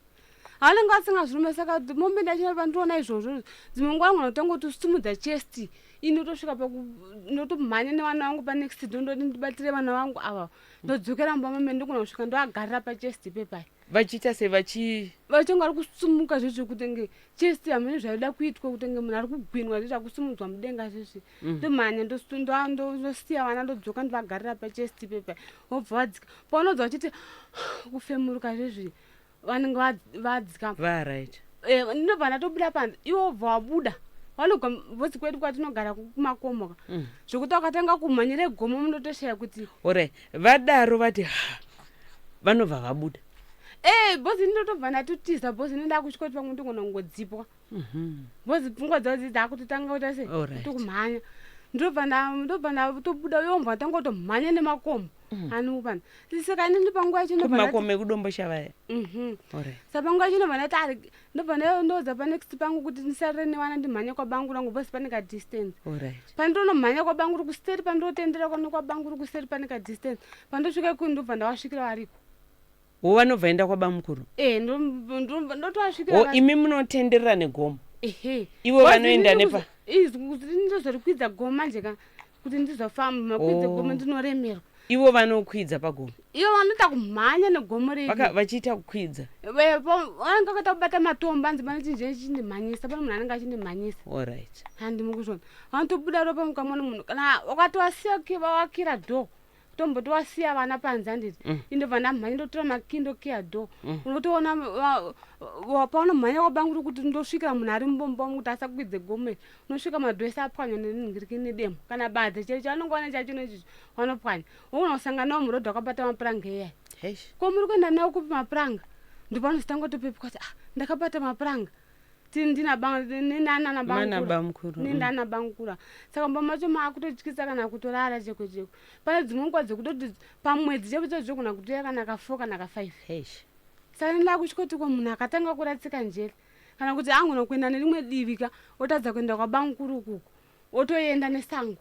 Anenge asingazvirume. Saka moment achina pandiona izvozvo, dzimwe nguva angona kutanga kutosimudza chest, inotosvika paku ndotomhanya nevana vangu panext door, ndoti ndibatire vana vangu ava, ndodzokera mumba mame, ndogona kusvika ndoagarira pachest pepai. Vachiita sei vachi? Vachinge vari kusumuka zvezvi, kutenge chest hamene zvaida kuitwa, kutenge munhu ari kugwinwa zvezvi, akusimudzwa mudenga zvezvi. Ndomhanya, ndosiya vana, ndodzoka, ndovagarira pachest pepai, vobva vadzika. Paunonzwa vachiti kufemuruka zvezvi, vanenge vadzika. Varight. Ndinobva ndatobuda panze, iwe wobva wabuda, vanogwa vozi kwedu kwatinogara kumakomo ka, zvokuti wakatanga kumhanyira gomo munotoshaya kuti. Alright, vadaro vati ha, vanobva vabuda. E, bhozi ndinotobva ndatotiza, bhozi ndinoda kusvika kuti pamwe ndogona kungodzipwa, bhozi pfungwa dzavo dzidzi dzakutotanga kuita sei, kuti kumhanya. Ndobva ndatobuda, iwo mbva tanga kutomhanya nemakomo anopana. Saka inini panguva yacho ndobva Kumakomo ekuDomboshavaya? Mhm. Alright. Saka panguva yacho ndobva ndati ari, ndobva ndoudza panext pangu kuti ndisarire nevana, ndimhanye kwabangu rangu, bhozi pane kadistance. Pandinonomhanya kwabangu ri kuseri, pandinotendera kwano kwabangu ri kuseri, pane kadistance. Pandosvika ikuni, ndobva ndawasvikira variko. Wo vanobva enda kwabamukuru? E, ndotovasvikira. O, imi munotenderera negomo? Ehe. Ivo vanoenda nepa? Izvi ndozorikwidza gomo manje ka, kuti ndizofamba makwidza gomo, ndinoremerwa. Ivo vanokwidza pagomo? Ivo vanoita kumhanya negomo reri. Vachiita kukwidza? Vanenge vakaita kubata matombo, anzi pane chinhu chindimhanyisa, pane munhu anenge achindimhanyisa. Handimukuzvona, vanotobuda ropa mukamwa nomunhu. Kana wakatowasiya vawakira door, tomboti wasiya vana panze, handiti? Indobva ndamhanya, ndotora makii, ndokiya door. Unotoona paunomhanya kwabangu kuti ndosvikira munhu ari mubomba kuti asakwidze gomo iri, unosvika madoor ese apwanywa nenhingiriki, nedemo kana badza, chero chavanonge wana chacho nechicho vanopwanya. Wogona kusangana nawo murodhi wakabata mapuranga iyai. Heish. Ko muri kuenda nawo kupi mapuranga? Ndopanozotanga kutopepuka kuti, ah, ndakabata mapuranga Mana ndinana bamukuru. Nindana bangura. Saka mumba macho maakutotyisa, kana kutorara cheko cheko. Pane dzimwe nguva dzekutoti pamwedzi chaipo chaipo zvogona kutoya kana ka4 kana ka5. Heish. Saka ndinoda kusvika ko munhu akatanga kuratsika njere, kana kuti angona kuenda nerimwe divi ka, otadza kuenda kwabamukuru ukuku, otoenda nesango.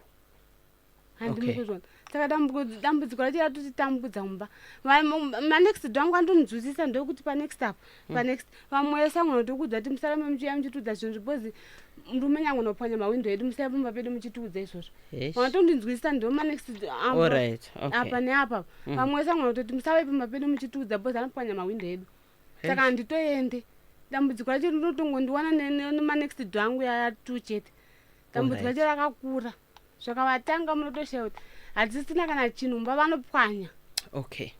Handimukuzvona. Saka dambudziko racho ratotitambudza mumba. Manext door angu andonzwisisa, ndokuti panext apo, panext vamwe vese angona kutokudza kuti musarambe muchiuya muchitiudza zvinhu, zvibozi murume nyange unopwanya mawindo edu, musaya pamba pedu muchitiudza izvozvo. Vanotondinzwisisa ndo manext apa neapa. Vamwe vese angona kutoti musave pamba pedu muchitiudza, bozi anopwanya mawindo edu. Saka handitoende. Dambudziko racho rinotongondiwana nemanext door angu yatu chete. Dambudziko racho rakakura, zvakavatanga munotoshaya kuti hadzisina kana chinhu mumba, vanopwanya. Okay,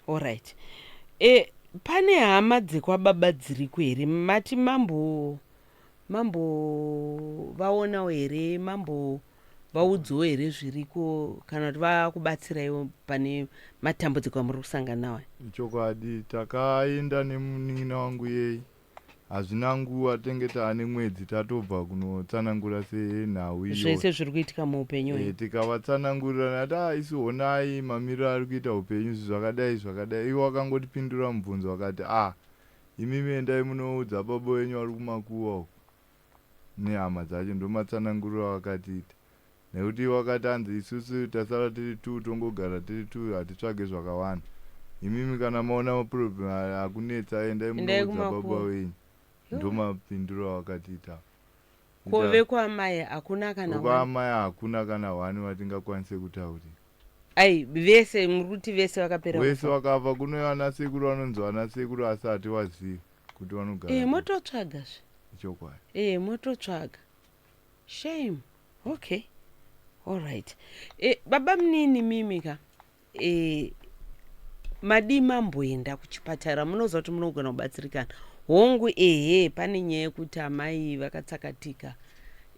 alright. Pane hama dzekwababa dziriko here? Mati mambo mambo vaonawo here, mambo vaudzawo here zviriko, kana kuti vakubatsiraiwo pane matambudziko amuri kusangana nawo? Chokwadi, takaenda nemunin'ina wangu yei, hazvina nguva, tenge taane mwedzi tatobva kunotsanangura senhau iyo. Zvese zviri kuitika muupenyu hwenyu. Tikavatsanangurira nati, a, isu honai mamiriro ari kuita upenyu, izvi zvakadai zvakadai. Ivo vakangotipindura mubvunzo, vakati, a, imimi endai munoudza baba wenyu vari kumakuva uko nehama dzacho. Ndomatsananguriro avakatiita, nekuti ivo vakati, anzi isusu tasara tiri two, tongogara tiri two, hatitsvage zvakawanda. Imimi kana maona maproblem akunetsa, endai Endai munoudza baba kumakuva. wenyu. Ndomapinduro avakatiita. Ko vekwamai hakuna kana one? Vekwamai hakuna kana one vatingakwanise kutaurira. Ai, vese muri kuti vese vakapera Wese kufa? vakafa. Kune vana sekuru vanonzi vana sekuru, asi hativazivi kuti vanogara kupi. Mototsvaga zve. Chokwadi. Mototsvaga, shame. Okay, alright. Baba munini mimi ka, Madii mamboenda kuchipatara munoziva kuti munogona kubatsirikana. Hongu ehe pane nyaya yekuti amai vakatsakatika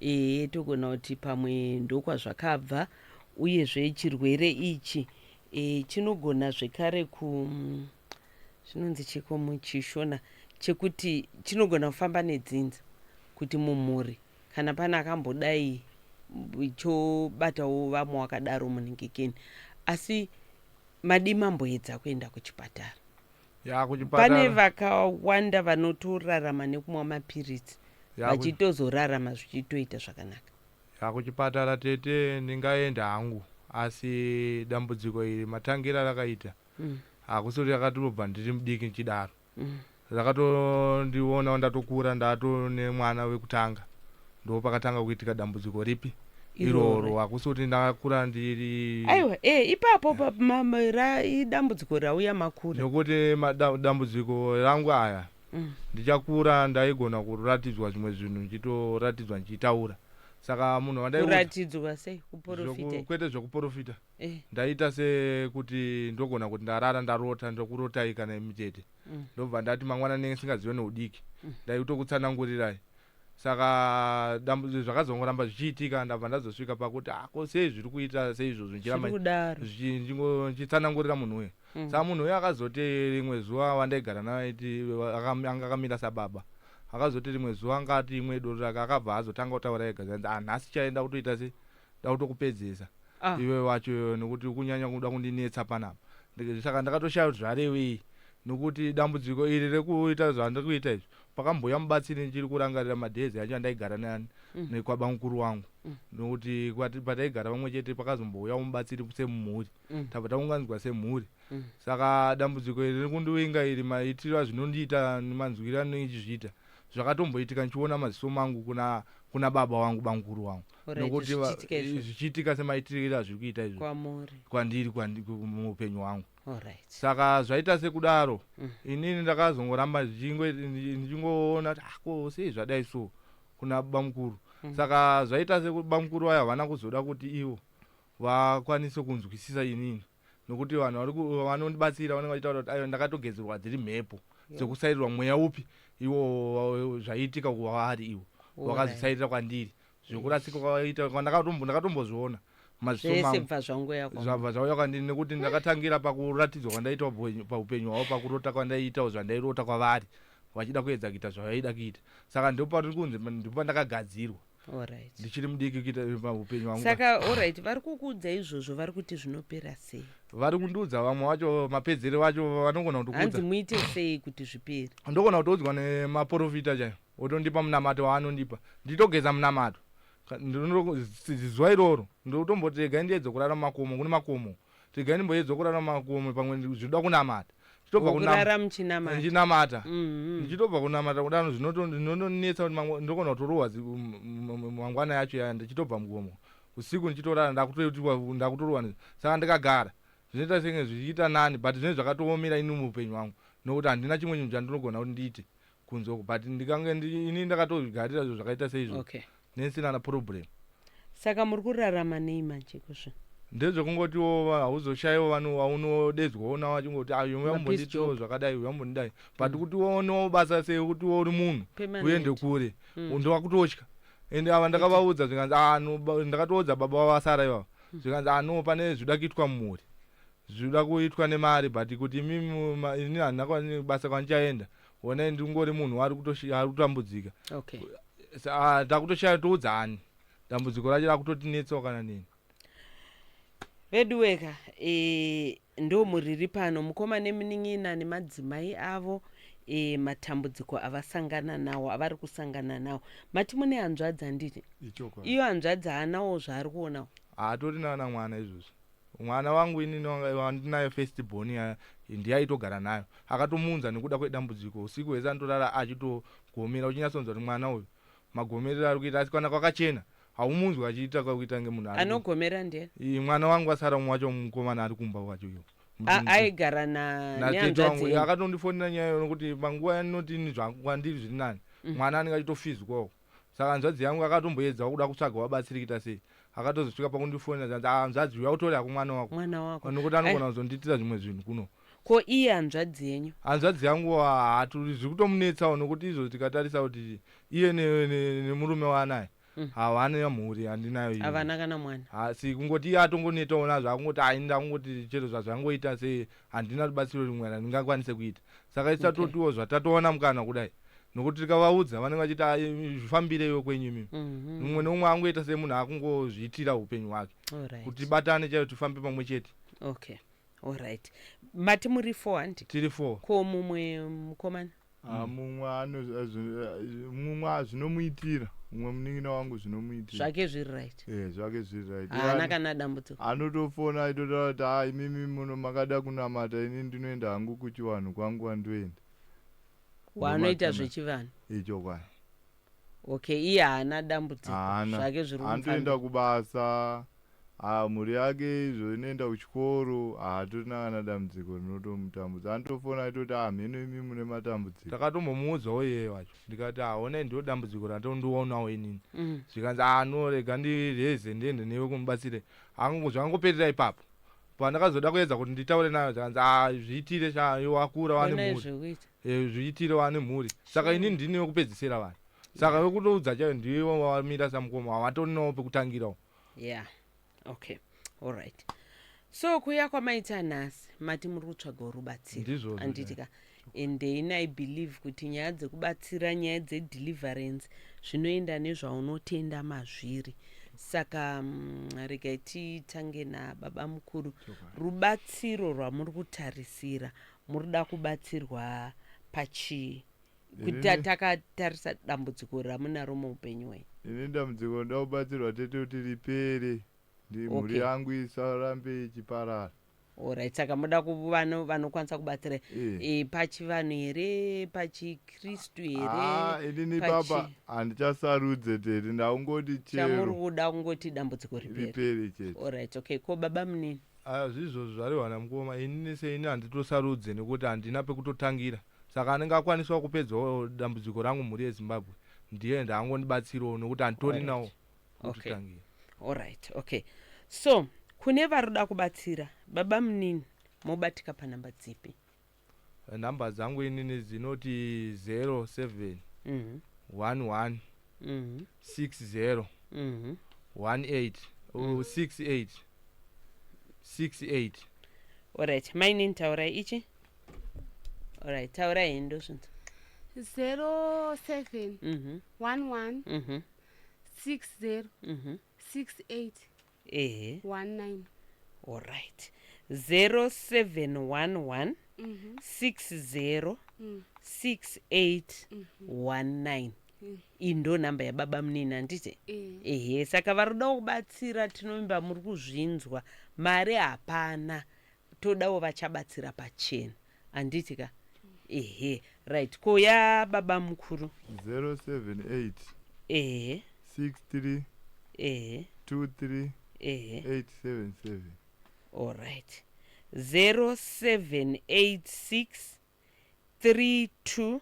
ehe togona kuti pamwe ndokwazvakabva uyezve chirwere ichi e, chinogona zvekare ku zvinonzi chiko muchishona chekuti chinogona kufamba nedzinza kuti mumhuri kana pane akambodai chobatawo vamwe wakadaro munhingikini asi madii mamboedza kuenda kuchipatara ya kuchipatara pane vakawanda vanotorarama nekumwa mapiritsi vachitozorarama zvichitoita zvakanaka ya kuchipatara tete ndingaenda hangu asi dambudziko iri matangira rakaita hakusi kuti rakatobva ndiri mudiki ndichidaro rakatondiona ndatokura ndato nemwana wekutanga ndo pakatanga kuitika dambudziko ripi iroro hakusi kuti ndakakura ndiri aiwa e ipapo idambudziko rauya makura nekuti dambudziko rangu aya ndichakura ndaigona kuratidzwa zvimwe zvinhu ndichitoratidzwa ndichitaura saka munhu wandairatidzwa sei kuprofita kwete zvekuprofita eh. Ndaita sekuti ndogona kuti ndarara ndarota ndokurotai kana imi tete ndobva ndati mangwana ndinenge singazive neudiki ndaitokutsanangurirai saka dambudziko zvakazongoramba zvichiitika ndabva ndazosvika pakuti ako ah, sei zviri kuita seizvozvo ndichitsanangurira munhu uyu mm. Saka munhu uyu akazoti rimwe zuva wandaigara naye anga akamira sababa akazoti rimwe zuva angati imwe doro rake akabva azotanga kutaura ega zvanzi ah, nhasi chaenda kutoita se da kutokupedzesa ah. Iwe wacho nekuti kunyanya kuda kundinetsa panapa saka ndakatoshaya kuti zvarevei nokuti dambudziko iri rekuita zvandiri kuita izvi pakambouya mubatsiri ndichiri kurangarira madhezi acho andaigara nani mm. nekwabamukuru wangu mm. Nokuti pataigara pamwe chete pakazombouyawo mubatsiri semumhuri mm. Tabva taunganidzwa semhuri mm. Saka dambudziko iri riri kundivinga iri maitiro azvinondiita nemanzwiro anondichizviita zvakatomboitika ndichiona maziso mangu kuna kuna baba wangu bamukuru wangu nokuti zvichiitika semaitiriro azviri kuita izvo kwandiri muupenyu hwangu saka zvaita sekudaro mm. Inini ndakazongoramba ndichingoona kuti ako ah, sei zvadai so kuna bamukuru mm. Saka zvaita sekuti bamukuru vaya havana kuzoda kuti ivo vakwanise kunzwisisa inini nokuti vanhu vanondibatsira vanenge vachitaura kuti aiwa ndakatogezerwa dziri mhepo dzekusairirwa mweya upi iwo zvaiitika kwavari iwo wakazvisairira kwandiri zvekurasika kwaita ndakatombozviona zvabva zvauya kwandiri nekuti ndakatangira pakuratidzwa kwandaita paupenyu hwavo pakurota kwandaiitawo zvandairota kwavari vachida kuedza kuita zvavaida kuita saka ndopari kunzi ndopandakagadzirwa ndichiri mudiki kuita paupenyu hwangu saka orit vari kukuudza izvozvo vari kuti zvinopera sei vari kundiudza vamwe vacho mapedzere vacho vanogona kutokuudza muite sei kuti zvipere ndogona kutoudzwa nemaprofita chaiyo otondipa munamato waanondipa nditogeza munamato zuva iroro ndotomboti regai ndiedze kurara mumakomo kune makomo regai ndimboedza kurara mumakomo pamwe zvinoda kunamata ndichitobva ndichinamata mhm. Ndichitobva kunamata kudaro zvinonetsa kuti ndogona kutorohwa mangwana yacho yaya ndichitobva mugomo usiku ndichitorara ndakutorohwa saka ndikagara zvinoita senge zvichiita nani but zvinenge zvakatoomera ini muupenyu hwangu nokuti handina chimwe chinhu chandinogona kuti ndiite kunze uku but ndikange ini ndakatogarira zvo zvakaita seizvo okay. Nesina na problem saka muri kurarama nei manje kuzvo ndezvekungotiwo hauzoshaiwo vanhu vaunodedzwawo navo vachingoti ayo uyambonditiwo zvakadai uyambondidai but mm. kuti uonewo basa sei kuti uri munhu uende kure mm. Ndowakutotya ende ava ndakavaudza zvikanzi ah, ndakatoudza baba vavasara ivava mm. Zvikanzi ano ah, pane zvida kuitwa mumhuri zvinoda kuitwa nemari but kuti imimi ini handina basa kwandichaenda honai ndingori munhu ari kutambudzika okay. Ah, takutoshaya toudza ani dambudziko racho rakutotinetsawo kana nini veduweka e, ndo muriri pano mukoma nemunin'ina nemadzimai avo e, matambudziko avasangana nawo avari kusangana nawo mati mune hanzvadzi handiti iyo hanzvadzi haanawo zvaari kuonawo haatorina na mwana izvozvo mwana wangu inini wandinayo first born ya ndiye aitogara nayo akatomuunza nekuda kwedambudziko usiku hwese anotorara achitogomera uchinyatsonzwa kuti mwana uyu magomerero ari kuita asi kana kwakachena haumunzwi achiita kuita nge munhu anogomera ndiye mwana wangu asara mumwe wacho mukomana ari kumba kwacho iyo aigara natete wangu akatondifonera nyaya iyo nokuti panguva yanoti ini kwandiri zviri nani mm. mwana anenge achitofizwawo saka hanzvadzi yangu akatomboedzawo kuda kutsvaga wabatsiri kuita sei akatozosvika pakundifonera zvanzi ah, hanzvadzi uya utore hako mwana wako mwana wako nokuti anogona kuzondiitira zvimwe zvinhu kuno. Ko iye hanzvadzi yenyu? Hanzvadzi yangu haaturi zviri kutomunetsawo nokuti izvo tikatarisa kuti iye nemurume waanaye havana mhuri handinayo ini. Havana kana mwana. Asi kungoti iye atongonetawo nazvo akungoti hai ndakungoti chero zvazvangoita sei handina rubatsiro rimwe randingakwanise kuita. Saka isu tatotiwo zvatatowana mukana kudai nokuti tikavaudza vanenge vachiti "Ah, zvifambire iwe kwenyu imimi. Mumwe neumwe angoita semunhu akungozviitira upenyu hwake. Kuti tibatane chaiyo tifambe pamwe chete. Okay. Alright. Mati muri 4 handi? Tiri 4. Ko mumwe mukomana? Ah, mumwe mumwe zvinomuitira mumwe munin'ina wangu zvinomuitira Zvake zviri right. Eh, zvake zviri right. Haana kana dambudziko. Anotofona aitotaura kuti ha imimi muno makada kunamata ini ndinoenda hangu kuchivanhu kwangu wandoenda. Waanoita zvechivanhu. Ichokwadi. Okay, iye haana dambudziko. Haana. Zvake zviri Anotoenda kumufambira. kubasa ah, mhuri yake izvo inoenda kuchikoro haatorina kana dambudziko rinotomutambudza anotofona aitoti ah mheno imi mune matambudziko. Takatombomuudzawo iye wacho ndikati haona ndiwo dambudziko ratondionawo inini. Zvikanzi ah no rega ndireze ndiende newe kumubatsire. Zvakangoperera ipapo. Pandakazoda kuedza kuti nditaure nayo zvikanzi ah zviitire sha iwe wakura wane Onai mhuri. zvekuita. Zviitire wane mhuri. Saka inini ndini wekupedzisira vanhu. Saka wekutoudza chaiyo ndiwe wamira samukoma hawatorinawo pekutangirawo. Yeah. Okay. All right. So kuya kwamaita nhasi mati muri kutsvagawo rubatsiro. Ndizvozvo. Handiti ka? And then I believe kuti nyaya dzekubatsira nyaya dzedeliverance zvinoenda nezvaunotenda mazviri. Saka regai titange nababa mukuru. Rubatsiro rwamuri kutarisira murikuda kubatsirwa pachii? Kuti takatarisa dambudziko ramunaro muupenyu hwenyu. Ini dambudziko ndoda kubatsirwa tete kuti ripere. Mhuri yangu isarambe ichiparara. Alright, saka muda vanokwanisa kubatsira. Pachivanhu here, pachikristu here? Ah, inini baba handichasarudze tete, ndakungoti chero. Chamuri kuda kungoti dambudziko ripere. Ripere chete. Alright, okay. Ko baba munini? Zvizvozvo zvarehwa namukoma, inini seini handitosarudze nekuti handina pekutotangira. Saka anenge akwanisawo kupedzawo dambudziko rangu mhuri yeZimbabwe ndiye ndaangondibatsirawo nokuti handitorinawo kutotangira. Alright, okay. So kune varuda kubatsira baba munini mobatika panhamba dzipi? Nhamba dzangu inini dzinoti 07 11 60 18 68 68. Alright, mainini taurai ichi. Alright, taurai henyu ndozvinzwa. 07 11 60 68 19. Alright. 0711 60 68 19. Iyi ndo nhamba yababa munini handiti? Ehe, saka varuda kubatsira tinovimba muri kuzvinzwa. Mari hapana. Todawo vachabatsira pachena. Handiti ka? Ehe, right. Ko ya baba mukuru? 078 Ehe. 63 Ehe. 23 Ehe. 877. Alright. 0786 32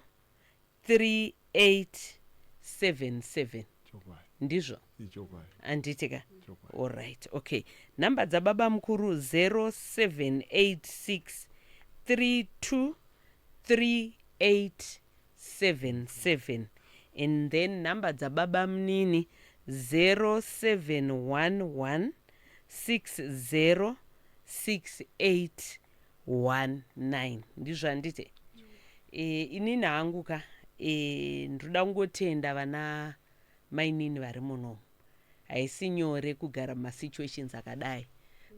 3877. Ndizvo? Ichokwadi. Handiti ka? Alright, okay. Nhamba dzababa mukuru 0786 32 3877. And then nhamba dzababa munini 0711 60 68 19. Ndizvo handiti? Inini hangu ka ndoda kungotenda vana mainini vari munomu. Haisi nyore kugara mumasituations akadai,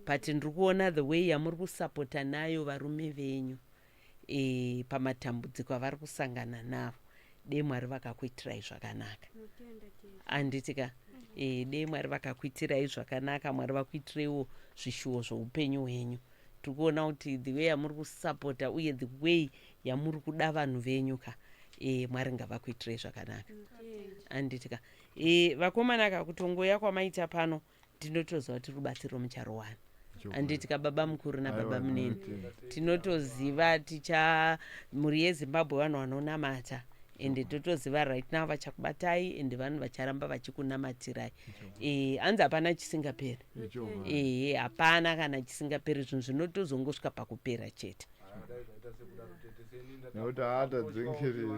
but ndiri kuona the way yamuri kusapota nayo varume venyu pamatambudziko avari kusangana navo. Dei Mwari vakakuitirai zvakanaka. Handiti ka? Dei Mwari vakakuitirai zvakanaka, Mwari vakuitireiwo zvishuwo zvoupenyu hwenyu. Tiri kuona kuti the way yamuri kusapota uye the way yamuri kuda vanhu venyu ka, Mwari ngavakuitirei zvakanaka. Handiti ka? Vakomana ka, kutongoya kwamaita pano ndinotoziva kuti rubatsiro mucharowana. Handiti ka baba mukuru nababa munini? Tinotoziva ticha mhuri yeZimbabwe vanhu vanonamata, ende totoziva right now vachakubatai ende vanhu vacharamba vachikunamatirai. Hanzi hapana chisingaperi. Ehe, hapana kana chisingaperi, zvinhu zvinotozongosvika pakupera chete. Nekuti haatadzengereri.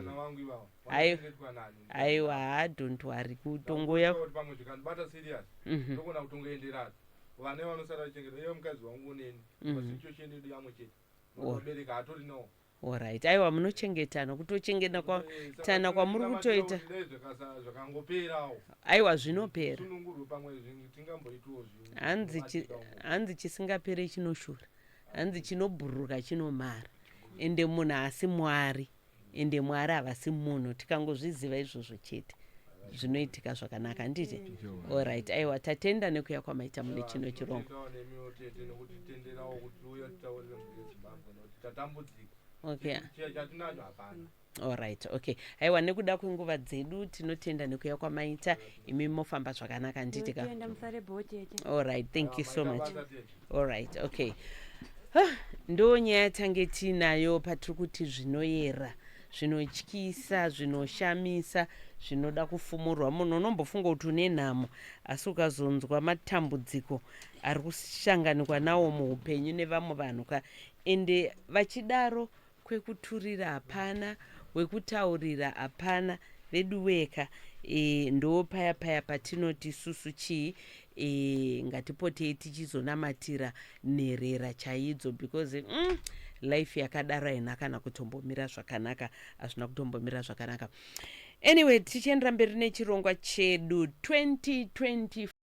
Aiwa, haa, don't worry, kutongoya pamwe zvikandibata serious, ndogona kutongoenderana vana vanosara vachengeta iye mukadzi wangu neni. Situation yedu yamwe chete, vabereki hatorinawo. Alright, aiwa, munochengetana, kutochengeta tana kwamuri kutoita. Dai zvakangoperawo. Aiwa, zvinopera. Sunungurwe, pamwe tingamboitiwo. Hanzi chisingapere chinoshura, hanzi chinobhururuka chinomhara. Ende munhu haasi Mwari, ende Mwari havasi munhu. Tikangozviziva izvozvo chete, zvinoitika zvakanaka, handiti? Alright, aiwa, tatenda nekuya kwamaita mune chino chirongwa. Nemiwo tete, nekuti tenderawo kuti uya titaurire mhuri yeZimbabwe, nekuti tatambudzika. Chatinacho hapana. Alright, okay, aiwa, nekuda kwenguva dzedu, tinotenda nekuya kwamaita. Imi mofamba zvakanaka, handiti ka? Tinotenda, musare bho tete. Alright, thank you so Maita much. basa, tete. Alright, okay. Ah, ndo nyaya tange tiinayo patiri kuti zvinoyera, zvinotyisa, zvinoshamisa, zvinoda kufumurwa. Munhu unombofunga kuti une nhamo, asi ukazonzwa matambudziko ari kushanganikwa nawo muupenyu nevamwe vanhu ka, ende vachidaro, kwekuturira hapana, wekutaurira hapana, vedu weka. Ndo paya paya patinoti susu chii, ngatipotei tichizonamatira nherera chaidzo, because life yakadaro haina kana kutombomira zvakanaka, hazvina kutombomira zvakanaka. Anyway, tichiendera mberi nechirongwa chedu 2020.